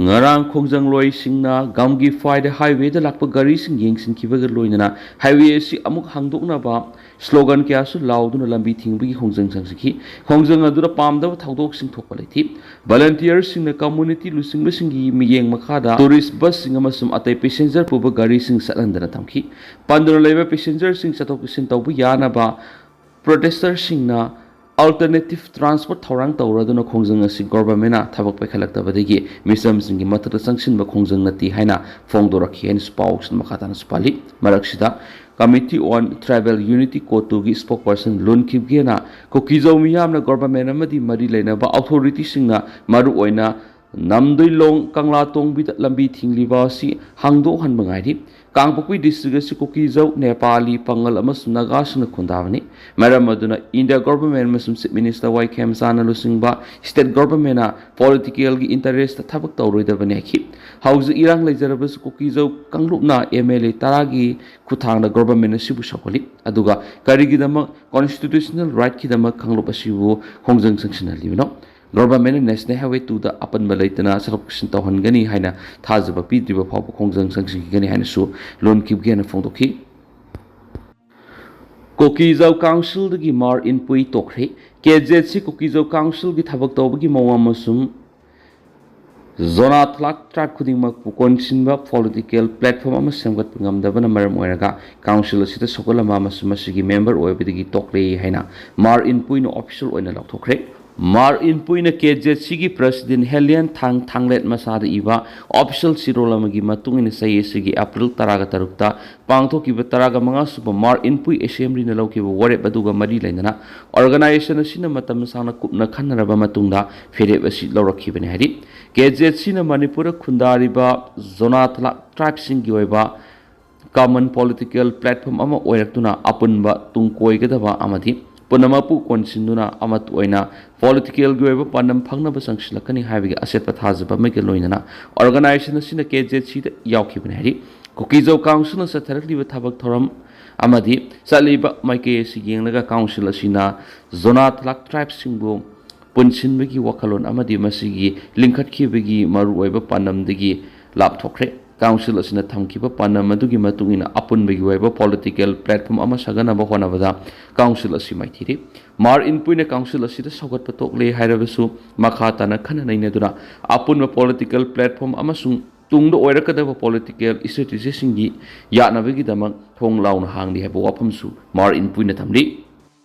ꯉꯔꯥꯡ ꯈꯣꯡꯖꯪꯂꯣꯏꯁꯤꯡꯅ ꯒꯝꯒꯤ ꯐꯥꯏꯗ ꯍꯥꯏꯋꯦꯗ ꯂꯥꯛꯄ ꯒꯥꯔꯤꯁꯤꯡ ꯌꯦꯡꯁꯤꯟꯈꯤꯕꯒ ꯂꯣꯏꯅꯅ ꯍꯥꯏꯋꯦ ꯑꯁꯤ ꯑꯃꯨꯛ ꯍꯥꯡꯗꯣꯛꯅꯕ ꯁ꯭ꯂꯣꯒꯟ ꯀꯌꯥꯁꯨ ꯂꯥꯎꯗꯨꯅ ꯂꯝꯕꯤ ꯊꯤꯡꯕꯒꯤ ꯈꯣꯡꯖꯪ ꯁꯪꯁꯤꯈꯤ꯫ ꯈꯣꯡꯖꯪ ꯑꯗꯨꯗ ꯄꯥꯝꯗꯕ ꯊꯧꯗꯣꯛꯁꯤꯡ ꯊꯣꯛꯄ ꯂꯩꯇꯦ꯫ ꯚꯣꯂꯟꯇꯤꯌꯔꯁꯤꯡꯅ ꯀꯝꯃꯨꯅꯤꯇꯤ ꯂꯨꯆꯤꯡꯕꯁꯤꯡꯒꯤ ꯃꯤꯠꯌꯦꯡ ꯃꯈꯥꯗ ꯇꯨꯔꯤꯁ ꯕꯁꯁꯤꯡ ꯑꯃꯁꯨꯡ ꯑꯇꯩ ꯄꯦꯁꯦꯟꯖꯔ ꯄꯨꯕ ꯒꯥꯔꯤꯁꯤꯡ ꯆꯠꯍꯟꯗꯅ ꯊꯝꯈꯤ꯫ ꯄꯟꯗꯨꯅ ꯂꯩꯕ ꯄꯦꯁꯦꯟꯖꯔꯁꯤꯡ ꯆꯠꯊꯣꯛ ꯆꯠꯁꯤꯟ ꯇꯧꯕ ꯌꯥꯅꯕ ꯄ꯭ꯔꯣꯇꯦꯁꯇꯔꯁꯤꯡꯅ ꯑꯜꯇꯔꯅꯦꯇꯤꯚ ꯇ꯭ꯔꯥꯟꯁꯄꯣꯔꯠ ꯊꯧꯔꯥꯡ ꯇꯧꯔꯗꯨꯅ ꯈꯣꯡꯖꯪ ꯑꯁꯤ ꯒꯣꯚꯔꯟꯃꯦꯟꯠꯅ ꯊꯕꯛ ꯄꯥꯏꯈꯠꯂꯛꯇꯕꯗꯒꯤ ꯃꯤꯆꯝꯁꯤꯡꯒꯤ ꯃꯊꯛꯇ ꯆꯪꯁꯤꯟꯕ ꯈꯣꯡꯖꯪ ꯅꯠꯇꯦ ꯍꯥꯏꯅ ꯐꯣꯡꯗꯣꯔꯛꯈꯤ ꯍꯥꯏꯅꯁꯨ ꯄꯥꯎꯁꯤꯡ ꯃꯈꯥ ꯇꯥꯅꯁꯨ ꯄꯜꯂꯤ꯫ ꯃꯔꯛꯁꯤꯗ Committee on Tribal Unity ꯀꯣꯇꯨꯒꯤ ꯁ꯭ꯄꯣꯛꯄꯔꯁꯟ ꯂꯨꯟ ꯈꯤꯞꯒꯦꯅ ꯀꯨꯀꯤꯖꯧ ꯃꯤꯌꯥꯝꯅ ꯒꯣꯚꯔꯟꯃꯦꯟꯠ ꯑꯃꯗꯤ ꯃꯔꯤ ꯂꯩꯅꯕ ꯑꯣꯊꯣꯔꯤꯇꯤꯁꯤꯡꯅ ꯃꯔꯨꯑꯣꯏꯅ ꯅꯝꯗꯣꯏꯂꯣꯡ ꯀꯪꯂꯥꯇꯣꯡꯕꯤꯗ ꯂꯝꯕꯤ ꯊꯤꯡꯂꯤꯕ ꯑꯁꯤ ꯍꯥꯡꯗꯣꯛꯍꯟꯕ ꯉꯥꯏꯔꯤ꯫ ꯀꯥꯡꯄꯣꯛꯄꯤ ꯗꯤꯁꯇ꯭ꯔꯤꯛ ꯑꯁꯤ ꯀꯨꯀꯤꯖꯧ, ꯅꯦꯄꯥꯂꯤ, ꯄꯥꯉꯜ ꯑꯃꯁꯨꯡ ꯅꯥꯒꯥꯁꯤꯡꯅ ꯈꯨꯟꯗꯥꯕꯅꯤ꯫ ꯃꯔꯝ ꯑꯗꯨꯅ ꯏꯟꯗꯤꯌꯥ ꯒꯣꯚꯔꯟꯃꯦꯟꯠ ꯑꯃꯁꯨꯡ ꯆꯤꯐ ꯃꯤꯅꯤꯁꯇꯔ ꯋꯥꯏ ꯈꯦꯝꯆꯥꯟꯅ ꯂꯨꯆꯤꯡꯕ ꯁ꯭ꯇꯦꯠ ꯒꯣꯚꯔꯟꯃꯦꯟꯠꯅ ꯄꯣꯂꯤꯇꯤꯀꯦꯜꯒꯤ ꯏꯟꯇꯔꯦꯁꯇ ꯊꯕꯛ ꯇꯧꯔꯣꯏꯗꯕꯅꯤ ꯍꯥꯏꯈꯤ꯫ ꯍꯧꯖꯤꯛ ꯏꯔꯥꯡ ꯂꯩꯖꯔꯕꯁꯨ ꯀꯨꯀꯤꯖꯧ ꯀꯥꯡꯂꯨꯞꯅ ꯑꯦꯝ ꯑꯦꯜ ꯑꯦ ꯇꯔꯥꯒꯤ ꯈꯨꯠꯊꯥꯡꯗ ꯒꯣꯚꯔꯟꯃꯦꯟꯠ ꯑꯁꯤꯕꯨ ꯁꯧꯒꯠꯂꯤ꯫ ꯑꯗꯨꯒ ꯀꯔꯤꯒꯤꯗꯃꯛ ꯀꯣꯟꯁꯇꯤꯇ꯭ꯌꯨꯁꯅꯦꯜ ꯔꯥꯏꯠꯀꯤꯗꯃꯛ ꯀꯥꯡꯂꯨꯞ ꯑꯁꯤꯕꯨ ꯈꯣꯡꯖꯪ ꯆꯪꯁꯤꯟꯍꯜꯂꯤꯕꯅꯣ? ꯒꯣꯚꯔꯟꯃꯦꯟꯠꯅ ꯅꯦꯁꯅꯦꯜ ꯍꯥꯏꯋꯦ ꯇꯨꯗ ꯑꯄꯟꯕ ꯂꯩꯇꯅ ꯆꯠꯊꯣꯛ ꯆꯠꯁꯤꯟ ꯇꯧꯍꯟꯒꯅꯤ ꯍꯥꯏꯅ ꯊꯥꯖꯕ ꯄꯤꯗ꯭ꯔꯤꯕ ꯐꯥꯎꯕ ꯈꯣꯡꯖꯪ ꯆꯪꯁꯤꯟꯈꯤꯒꯅꯤ ꯍꯥꯏꯅꯁꯨ ꯂꯨꯟ ꯈꯤꯞꯒꯦꯅ ꯐꯣꯡꯗꯣꯛꯈꯤ꯫ ꯀꯨꯀꯤꯖꯧ ꯀꯥꯎꯟꯁꯤꯜꯗꯒꯤ ꯃꯥꯔ ꯏꯟꯄꯨꯏ ꯇꯣꯛꯈ꯭ꯔꯦ꯫ ꯀꯦ ꯖꯦꯠ ꯁꯤ ꯀꯨꯀꯤꯖꯧ ꯀꯥꯎꯟꯁꯤꯜꯒꯤ ꯊꯕꯛ ꯇꯧꯕꯒꯤ ꯃꯑꯣꯡ ꯑꯃꯁꯨꯡ ꯖꯣꯅꯥꯊꯂꯥꯛ ꯇ꯭ꯔꯥꯏꯕ ꯈꯨꯗꯤꯡꯃꯛꯄꯨ ꯀꯣꯟꯁꯤꯟꯕ ꯄꯣꯂꯤꯇꯤꯀꯦꯜ ꯄ꯭ꯂꯦꯠꯐꯣꯔꯝ ꯑꯃ ꯁꯦꯝꯒꯠꯄ ꯉꯝꯗꯕꯅ ꯃꯔꯝ ꯑꯣꯏꯔꯒ ꯀꯥꯎꯟꯁꯤꯜ ꯑꯁꯤꯗ ꯁꯧꯒꯠꯂꯝꯕ ꯑꯃꯁꯨꯡ ꯃꯁꯤꯒꯤ ꯃꯦꯝꯕꯔ ꯑꯣꯏꯕꯗꯒꯤ ꯇꯣꯛꯂꯦ ꯍꯥꯏꯅ ꯃꯥꯔ ꯏꯟꯄꯨꯏꯅ ꯑꯣꯐꯤꯁꯤꯌꯦꯜ ꯑꯣꯏꯅ ꯂꯥꯎꯊꯣꯛꯈ꯭ꯔꯦ꯫ ꯃꯥꯔ ꯏꯟꯄꯨꯏꯅ ꯀꯦ ꯖꯦꯠ ꯁꯤꯒꯤ ꯄ꯭ꯔꯁꯤꯗꯦꯟꯠ ꯍꯦꯂꯤꯌꯟ ꯊꯥꯡ ꯊꯥꯡꯂꯦꯠ ꯃꯁꯥꯗ ꯏꯕ ꯑꯣꯐꯤꯁꯤꯌꯦꯜ ꯆꯦꯔꯣꯜ ꯑꯃꯒꯤ ꯃꯇꯨꯡ ꯏꯟꯅ ꯆꯍꯤ ꯑꯁꯤꯒꯤ ꯑꯦꯄ꯭ꯔꯤꯜ ꯇꯔꯥꯒ ꯇꯔꯨꯛꯇ ꯄꯥꯡꯊꯣꯛꯈꯤꯕ ꯇꯔꯥꯒ ꯃꯉꯥ ꯁꯨꯕ ꯃꯥꯔ ꯏꯟꯄꯨꯏ ꯑꯦꯁꯦꯝꯕ꯭ꯂꯤꯅ ꯂꯧꯈꯤꯕ ꯋꯥꯔꯦꯞ ꯑꯗꯨꯒ ꯃꯔꯤ ꯂꯩꯅꯅ ꯑꯣꯔꯒꯅꯥꯏꯖꯦꯁꯟ ꯑꯁꯤꯅ ꯃꯇꯝ ꯁꯥꯡꯅ ꯀꯨꯞꯅ ꯈꯟꯅꯔꯕ ꯃꯇꯨꯡꯗ ꯐꯤꯔꯦꯞ ꯑꯁꯤ ꯂꯧꯔꯛꯈꯤꯕꯅꯤ ꯍꯥꯏꯔꯤ꯫ ꯀꯦ ꯖꯦꯠ ꯁꯤꯅ ꯃꯅꯤꯄꯨꯔꯗ ꯈꯨꯟꯗꯥꯔꯤꯕ ꯖꯣꯅꯥꯊꯂꯥꯛ ꯇ꯭ꯔꯥꯏꯕꯁꯤꯡꯒꯤ ꯑꯣꯏꯕ ꯀꯃꯟ ꯄꯣꯂꯤꯇꯤꯀꯦꯜ ꯄ꯭ꯂꯦꯠꯐꯣꯔꯝ ꯑꯃ ꯑꯣꯏꯔꯛꯇꯨꯅ ꯑꯄꯨꯟꯕ ꯇꯨꯡ ꯀꯣꯏꯒꯗꯕ ꯑꯃꯗꯤ ꯄꯨꯝꯅꯃꯛꯄꯨ ꯀꯣꯟꯁꯤꯟꯗꯨꯅ ꯑꯃꯠꯇ ꯑꯣꯏꯅ ꯄꯣꯂꯤꯇꯤꯀꯦꯜꯒꯤ ꯑꯣꯏꯕ ꯄꯥꯟꯗꯝ ꯐꯪꯅꯕ ꯆꯪꯁꯤꯜꯂꯛꯀꯅꯤ ꯍꯥꯏꯕꯒꯤ ꯑꯆꯦꯠꯄ ꯊꯥꯖꯕ ꯑꯃꯒ ꯂꯣꯏꯅꯅ ꯑꯣꯔꯒꯅꯥꯏꯖꯦꯁꯟ ꯑꯁꯤꯅ ꯀꯦ ꯖꯦꯠ ꯁꯤꯗ ꯌꯥꯎꯈꯤꯕꯅꯤ ꯍꯥꯏꯔꯤ꯫ ꯀꯨꯀꯤꯖꯧ ꯀꯥꯎꯟꯁꯤꯜꯅ ꯆꯠꯊꯔꯛꯂꯤꯕ ꯊꯕꯛ ꯊꯧꯔꯝ ꯑꯃꯗꯤ ꯆꯠꯂꯤꯕ ꯃꯥꯏꯀꯩ ꯑꯁꯤ ꯌꯦꯡꯂꯒ ꯀꯥꯎꯟꯁꯤꯜ ꯑꯁꯤꯅ ꯖꯣꯅꯥꯊꯂꯥꯛ ꯇ꯭ꯔꯥꯏꯕꯁꯤꯡꯕꯨ ꯄꯨꯟꯁꯤꯟꯕꯒꯤ ꯋꯥꯈꯜꯂꯣꯟ ꯑꯃꯗꯤ ꯃꯁꯤꯒꯤ ꯂꯤꯡꯈꯠꯈꯤꯕꯒꯤ ꯃꯔꯨꯑꯣꯏꯕ ꯄꯥꯟꯗꯝꯗꯒꯤ ꯂꯥꯞꯊꯣꯛꯈ꯭ꯔꯦ꯫ ꯀꯥꯎꯟꯁꯤꯜ ꯑꯁꯤꯅ ꯊꯝꯈꯤꯕ ꯄꯥꯟꯗꯝ ꯑꯗꯨꯒꯤ ꯃꯇꯨꯡ ꯏꯟꯅ ꯑꯄꯨꯟꯕꯒꯤ ꯑꯣꯏꯕ ꯄꯣꯂꯤꯇꯤꯀꯦꯜ ꯄ꯭ꯂꯦꯠꯐꯣꯝ ꯑꯃ ꯁꯥꯒꯠꯅꯕ ꯍꯣꯠꯅꯕꯗ ꯀꯥꯎꯟꯁꯤꯜ ꯑꯁꯤ ꯃꯥꯏꯊꯤꯔꯤ꯫ ꯃꯥꯔ ꯏꯟꯄꯨꯏꯅ ꯀꯥꯎꯟꯁꯤꯜ ꯑꯁꯤꯗ ꯁꯧꯒꯠꯄ ꯇꯣꯛꯂꯦ ꯍꯥꯏꯔꯕꯁꯨ, ꯃꯈꯥ ꯇꯥꯅ ꯈꯟꯅ ꯅꯩꯅꯗꯨꯅ ꯑꯄꯨꯟꯕ ꯄꯣꯂꯤꯇꯤꯀꯦꯜ ꯄ꯭ꯂꯦꯠꯐꯣꯝ ꯑꯃꯁꯨꯡ ꯇꯨꯡꯗ ꯑꯣꯏꯔꯛꯀꯗꯕ ꯄꯣꯂꯤꯇꯤꯀꯦꯜ ꯏꯁꯇ꯭ꯔꯦꯇꯦꯖꯤꯁꯤꯡꯒꯤ ꯌꯥꯠꯅꯕꯒꯤꯗꯃꯛ ꯊꯣꯡ ꯂꯥꯎꯅ ꯍꯥꯡꯂꯤ ꯍꯥꯏꯕ ꯋꯥꯐꯝꯁꯨ ꯃꯥꯔ ꯏꯟꯄꯨꯏꯅ ꯊꯝꯂꯤ꯫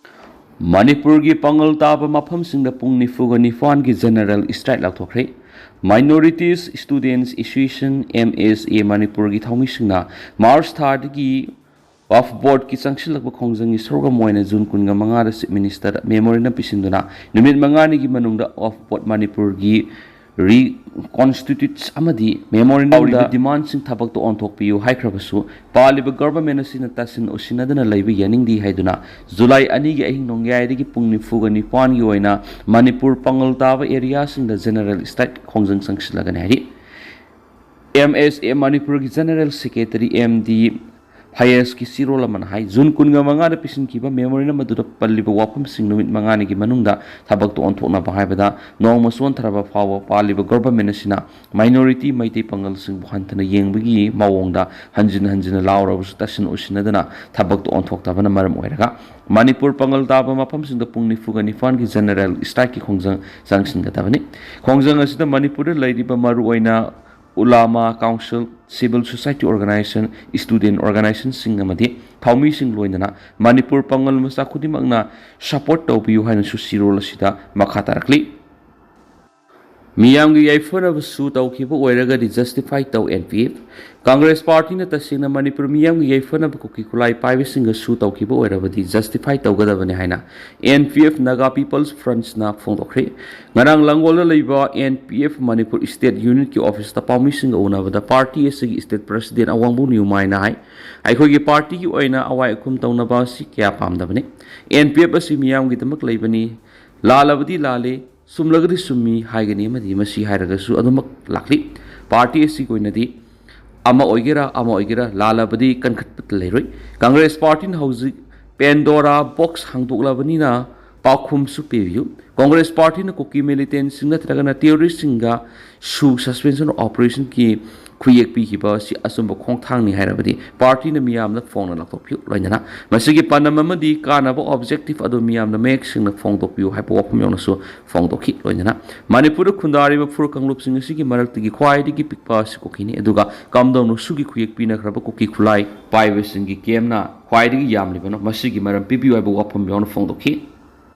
ꯃꯅꯤꯄꯨꯔꯒꯤ ꯄꯥꯡꯒꯜ ꯇꯥꯕ ꯃꯐꯝꯁꯤꯡꯗ ꯄꯨꯡ ꯅꯤꯐꯨꯒ ꯅꯤꯄꯥꯟꯒꯤ ꯖꯦꯅꯔꯦꯜ ꯏꯁꯇ꯭ꯔꯥꯏꯛ ꯂꯥꯎꯊꯣꯛꯈ꯭ꯔꯦ꯫ Minorities students association, M S A, ꯃꯅꯤꯄꯨꯔꯒꯤ ꯊꯧꯃꯤꯁꯤꯡꯅ ꯃꯥꯔꯆ ꯊꯥꯗꯒꯤ ꯋꯥꯐ ꯕꯣꯔꯗꯀꯤ ꯆꯪꯁꯤꯜꯂꯛꯄ ꯈꯣꯡꯖꯪꯒꯤ ꯁꯔꯨꯛ ꯑꯃ ꯑꯣꯏꯅ ꯖꯨꯟ ꯀꯨꯟꯒ ꯃꯉꯥꯗ ꯆꯤꯐ ꯃꯤꯅꯤꯁꯇꯔꯗ ꯃꯦꯃꯣꯔꯦꯟꯗꯝ ꯄꯤꯁꯤꯟꯗꯨꯅ ꯅꯨꯃꯤꯠ ꯃꯉꯥꯅꯤꯒꯤ ꯃꯅꯨꯡꯗ ꯋꯥꯐ ꯕꯣꯔꯗ ꯃꯅꯤꯄꯨꯔꯒꯤ ꯔꯤꯀꯣꯟꯁꯇꯤꯇ꯭ꯌꯨꯠꯁ ꯑꯃꯗꯤ ꯃꯦꯃꯣꯔꯦꯟꯗꯝꯗ ꯗꯤꯃꯥꯟꯁꯤꯡ ꯊꯕꯛꯇ ꯑꯣꯟꯊꯣꯛꯄꯤꯌꯨ ꯍꯥꯏꯈ꯭ꯔꯕꯁꯨ, ꯄꯥꯜꯂꯤꯕ ꯒꯚꯔꯟꯃꯦꯟ ꯑꯁꯤꯅ ꯇꯥꯁꯤꯟ ꯎꯁꯤꯟꯅꯗꯅ ꯂꯩꯕ ꯌꯥꯅꯤꯡꯗꯦ ꯍꯥꯏꯗꯨꯅ ꯖꯨꯂꯥꯏ ꯑꯅꯤꯒꯤ ꯑꯍꯤꯡ ꯅꯣꯡꯌꯥꯏꯗꯒꯤ ꯄꯨꯡ ꯅꯤꯐꯨꯒ ꯅꯤꯄꯥꯟꯒꯤ ꯑꯣꯏꯅ ꯃꯅꯤꯄꯨꯔ ꯄꯥꯡꯒꯜ ꯇꯥꯕ ꯑꯦꯔꯤꯌꯥꯁꯤꯡꯗ ꯖꯦꯅꯔꯦꯜ ꯏꯁꯇ꯭ꯔꯥꯏꯛ ꯈꯣꯡꯖꯪ ꯆꯪꯁꯤꯜꯂꯒꯅꯤ ꯍꯥꯏꯔꯤ꯫ ꯑꯦꯝ ꯑꯦꯁ ꯑꯦ ꯃꯅꯤꯄꯨꯔꯒꯤ ꯖꯦꯅꯔꯦꯜ ꯁꯦꯀ꯭ꯔꯦꯇꯔꯤ ꯑꯦꯝ ꯗꯤ ꯐꯌꯦꯁꯀꯤ ꯆꯤꯔꯣꯜ ꯑꯃꯅ ꯍꯥꯏ, ꯖꯨꯟ ꯀꯨꯟꯒ ꯃꯉꯥꯗ ꯄꯤꯁꯤꯟꯈꯤꯕ ꯃꯦꯃꯣꯔꯦꯟꯗꯝ ꯑꯗꯨꯗ ꯄꯜꯂꯤꯕ ꯋꯥꯐꯝꯁꯤꯡ ꯅꯨꯃꯤꯠ ꯃꯉꯥꯅꯤꯒꯤ ꯃꯅꯨꯡꯗ ꯊꯕꯛꯇ ꯑꯣꯟꯊꯣꯛꯅꯕ ꯍꯥꯏꯕꯗ ꯅꯣꯡꯃ ꯆꯣꯟꯊꯔꯕ ꯐꯥꯎꯕ ꯄꯥꯜꯂꯤꯕ ꯒꯚꯔꯟꯃꯦꯟ ꯑꯁꯤꯅ ꯃꯥꯏꯅꯣꯔꯤꯇꯤ ꯃꯩꯇꯩ ꯄꯥꯡꯒꯜꯁꯤꯡꯕꯨ ꯍꯟꯊꯅ ꯌꯦꯡꯕꯒꯤ ꯃꯑꯣꯡꯗ ꯍꯟꯖꯤꯟ ꯍꯟꯖꯤꯟꯅ ꯂꯥꯎꯔꯕꯁꯨ ꯇꯥꯁꯤꯟ ꯎꯁꯤꯟꯅꯗꯅ ꯊꯕꯛꯇ ꯑꯣꯟꯊꯣꯛꯇꯕꯅ ꯃꯔꯝ ꯑꯣꯏꯔꯒ ꯃꯅꯤꯄꯨꯔ ꯄꯥꯡꯒꯜ ꯇꯥꯕ ꯃꯐꯝꯁꯤꯡꯗ ꯄꯨꯡ ꯅꯤꯐꯨꯒ ꯅꯤꯄꯥꯟꯒꯤ ꯖꯦꯅꯔꯦꯜ ꯏꯁꯇ꯭ꯔꯥꯏꯛꯀꯤ ꯈꯣꯡꯖꯪ ꯆꯪꯁꯤꯟꯒꯗꯕꯅꯤ꯫ ꯈꯣꯡꯖꯪ ꯑꯁꯤꯗ ꯃꯅꯤꯄꯨꯔꯗ ꯂꯩꯔꯤꯕ ꯃꯔꯨꯑꯣꯏꯅ ꯎꯂꯥꯃꯥ council, civil society organisation, student ꯑꯣꯔꯒꯅꯥꯏꯖꯦꯁꯟꯁꯤꯡ ꯑꯃꯗꯤ ꯊꯧꯃꯤꯁꯤꯡ ꯂꯣꯏꯅꯅ ꯃꯅꯤꯄꯨꯔ ꯄꯥꯡꯒꯜ ꯃꯆꯥ ꯈꯨꯗꯤꯡꯃꯛꯅ ꯁꯄꯣꯔꯠ ꯇꯧꯕꯤꯌꯨ ꯍꯥꯏꯅꯁꯨ ꯆꯤꯔꯣꯜ ꯑꯁꯤꯗ ꯃꯈꯥ ꯇꯥꯔꯛꯂꯤ꯫ ꯃꯤꯌꯥꯝꯒꯤ ꯌꯥꯏꯐꯅꯕꯁꯨ ꯇꯧꯈꯤꯕ ꯑꯣꯏꯔꯒꯗꯤ ꯖꯁꯇꯤꯐꯥꯏ ꯇꯧ ꯑꯦꯟ ꯄꯤ ꯑꯦꯐ꯫ ꯀꯪꯒ꯭ꯔꯦꯁ ꯄꯥꯔꯇꯤꯅ ꯇꯁꯦꯡꯅ ꯃꯅꯤꯄꯨꯔ ꯃꯤꯌꯥꯝꯒꯤ ꯌꯥꯏꯐꯅꯕ ꯀꯨꯀꯤ ꯈꯨꯠꯂꯥꯏ ꯄꯥꯏꯕꯁꯤꯡꯒꯁꯨ ꯇꯧꯈꯤꯕ ꯑꯣꯏꯔꯕꯗꯤ ꯖꯁꯇꯤꯐꯥꯏ ꯇꯧꯒꯗꯕꯅꯤ ꯍꯥꯏꯅ N P F Naga peoples ꯐ꯭ꯔꯟꯠꯁꯅ ꯐꯣꯡꯗꯣꯛꯈ꯭ꯔꯦ꯫ ꯉꯔꯥꯡ ꯂꯥꯡꯒꯣꯜꯗ ꯂꯩꯕ N P F Manipur state ꯌꯨꯅꯤꯠꯀꯤ ꯑꯣꯐꯤꯁꯇ ꯄꯥꯎꯃꯤꯁꯤꯡꯒ ꯎꯅꯕꯗ ꯄꯥꯔꯇꯤ ꯑꯁꯤꯒꯤ ꯏꯁꯇꯦꯠ ꯄ꯭ꯔꯁꯤꯗꯦꯟ ꯑꯋꯥꯡꯕꯧ ꯅ꯭ꯌꯨꯃꯥꯏꯅ ꯍꯥꯏ, ꯑꯩꯈꯣꯏꯒꯤ ꯄꯥꯔꯇꯤꯒꯤ ꯑꯣꯏꯅ ꯑꯋꯥꯏ ꯑꯈꯨꯝ ꯇꯧꯅꯕ ꯑꯁꯤ ꯀꯌꯥ ꯄꯥꯝꯗꯕꯅꯤ꯫ ꯑꯦꯟ ꯄꯤ ꯑꯦꯐ ꯑꯁꯤ ꯃꯤꯌꯥꯝꯒꯤꯗꯃꯛ ꯂꯩꯕꯅꯤ꯫ ꯂꯥꯜꯂꯕꯗꯤ ꯂꯥꯜꯂꯤ, ꯆꯨꯝꯂꯒꯗꯤ ꯆꯨꯝꯃꯤ ꯍꯥꯏꯒꯅꯤ ꯑꯃꯗꯤ ꯃꯁꯤ ꯍꯥꯏꯔꯒꯁꯨ ꯑꯗꯨꯃꯛ ꯂꯥꯛꯂꯤ꯫ ꯄꯥꯔꯇꯤ ꯑꯁꯤꯒꯤ ꯑꯣꯏꯅꯗꯤ ꯑꯃ ꯑꯣꯏꯒꯦꯔꯥ ꯑꯃ ꯑꯣꯏꯒꯦꯔꯥ ꯂꯥꯜꯂꯕꯗꯤ ꯀꯟꯈꯠꯄ ꯂꯩꯔꯣꯏ꯫ ꯀꯪꯒ꯭ꯔꯦꯁ ꯄꯥꯔꯇꯤꯅ ꯍꯧꯖꯤꯛ ꯄꯦꯟꯗꯣꯔꯥ ꯕꯣꯛꯁ ꯍꯥꯡꯗꯣꯛꯂꯕꯅꯤꯅ ꯄꯥꯎꯈꯨꯝꯁꯨ ꯄꯤꯕꯤꯌꯨ꯫ ꯀꯣꯡꯒ꯭ꯔꯦꯁ ꯄꯥꯔꯇꯤꯅ ꯀꯨꯀꯤ ꯃꯤꯂꯤꯇꯦꯟꯁꯤꯡ ꯅꯠꯇ꯭ꯔꯒꯅ ꯇꯦꯔꯣꯔꯤꯁꯁꯤꯡꯒ ꯁꯨ ꯁꯁꯄꯦꯟꯁꯟ ꯑꯣꯄꯔꯦꯁꯟꯒꯤ ꯈꯨꯌꯦꯛ ꯄꯤꯈꯤꯕ ꯑꯁꯤ ꯑꯆꯨꯝꯕ ꯈꯣꯡꯊꯥꯡꯅꯤ ꯍꯥꯏꯔꯕꯗꯤ ꯄꯥꯔꯇꯤꯅ ꯃꯤꯌꯥꯝꯗ ꯐꯣꯡꯅ ꯂꯥꯎꯊꯣꯛꯄꯤꯌꯨ꯫ ꯂꯣꯏꯅꯅ ꯃꯁꯤꯒꯤ ꯄꯥꯟꯗꯝ ꯑꯃꯗꯤ ꯀꯥꯟꯅꯕ ꯑꯣꯕꯖꯦꯛꯇꯤꯚ ꯑꯗꯨ ꯃꯤꯌꯥꯝꯗ ꯃꯌꯦꯛ ꯁꯦꯡꯅ ꯐꯣꯡꯗꯣꯛꯄꯤꯌꯨ ꯍꯥꯏꯕ ꯋꯥꯐꯝ ꯌꯥꯎꯅꯁꯨ ꯐꯣꯡꯗꯣꯛꯈꯤ꯫ ꯂꯣꯏꯅꯅ ꯃꯅꯤꯄꯨꯔꯗ ꯈꯨꯟꯗꯥꯔꯤꯕ ꯐꯨꯔꯨꯞ ꯀꯥꯡꯂꯨꯞꯁꯤꯡ ꯑꯁꯤꯒꯤ ꯃꯔꯛꯇꯒꯤ ꯈ꯭ꯋꯥꯏꯗꯒꯤ ꯄꯤꯛꯄ ꯑꯁꯤ ꯀꯨꯀꯤꯅꯤ, ꯑꯗꯨꯒ ꯀꯝꯗꯧꯅ ꯁꯨꯒꯤ ꯈꯨꯌꯦꯛ ꯄꯤꯅꯈ꯭ꯔꯕ ꯀꯨꯀꯤ ꯈꯨꯠꯂꯥꯏ ꯄꯥꯏꯕꯁꯤꯡꯒꯤ ꯀꯦꯝꯅ ꯈ꯭ꯋꯥꯏꯗꯒꯤ ꯌꯥꯝꯂꯤꯕꯅꯣ, ꯃꯁꯤꯒꯤ ꯃꯔꯝ ꯄꯤꯕꯤꯌꯨ ꯍꯥꯏꯕ ꯋꯥꯐꯝ ꯌꯥꯎꯅ ꯐꯣꯡꯗꯣꯛꯈꯤ꯫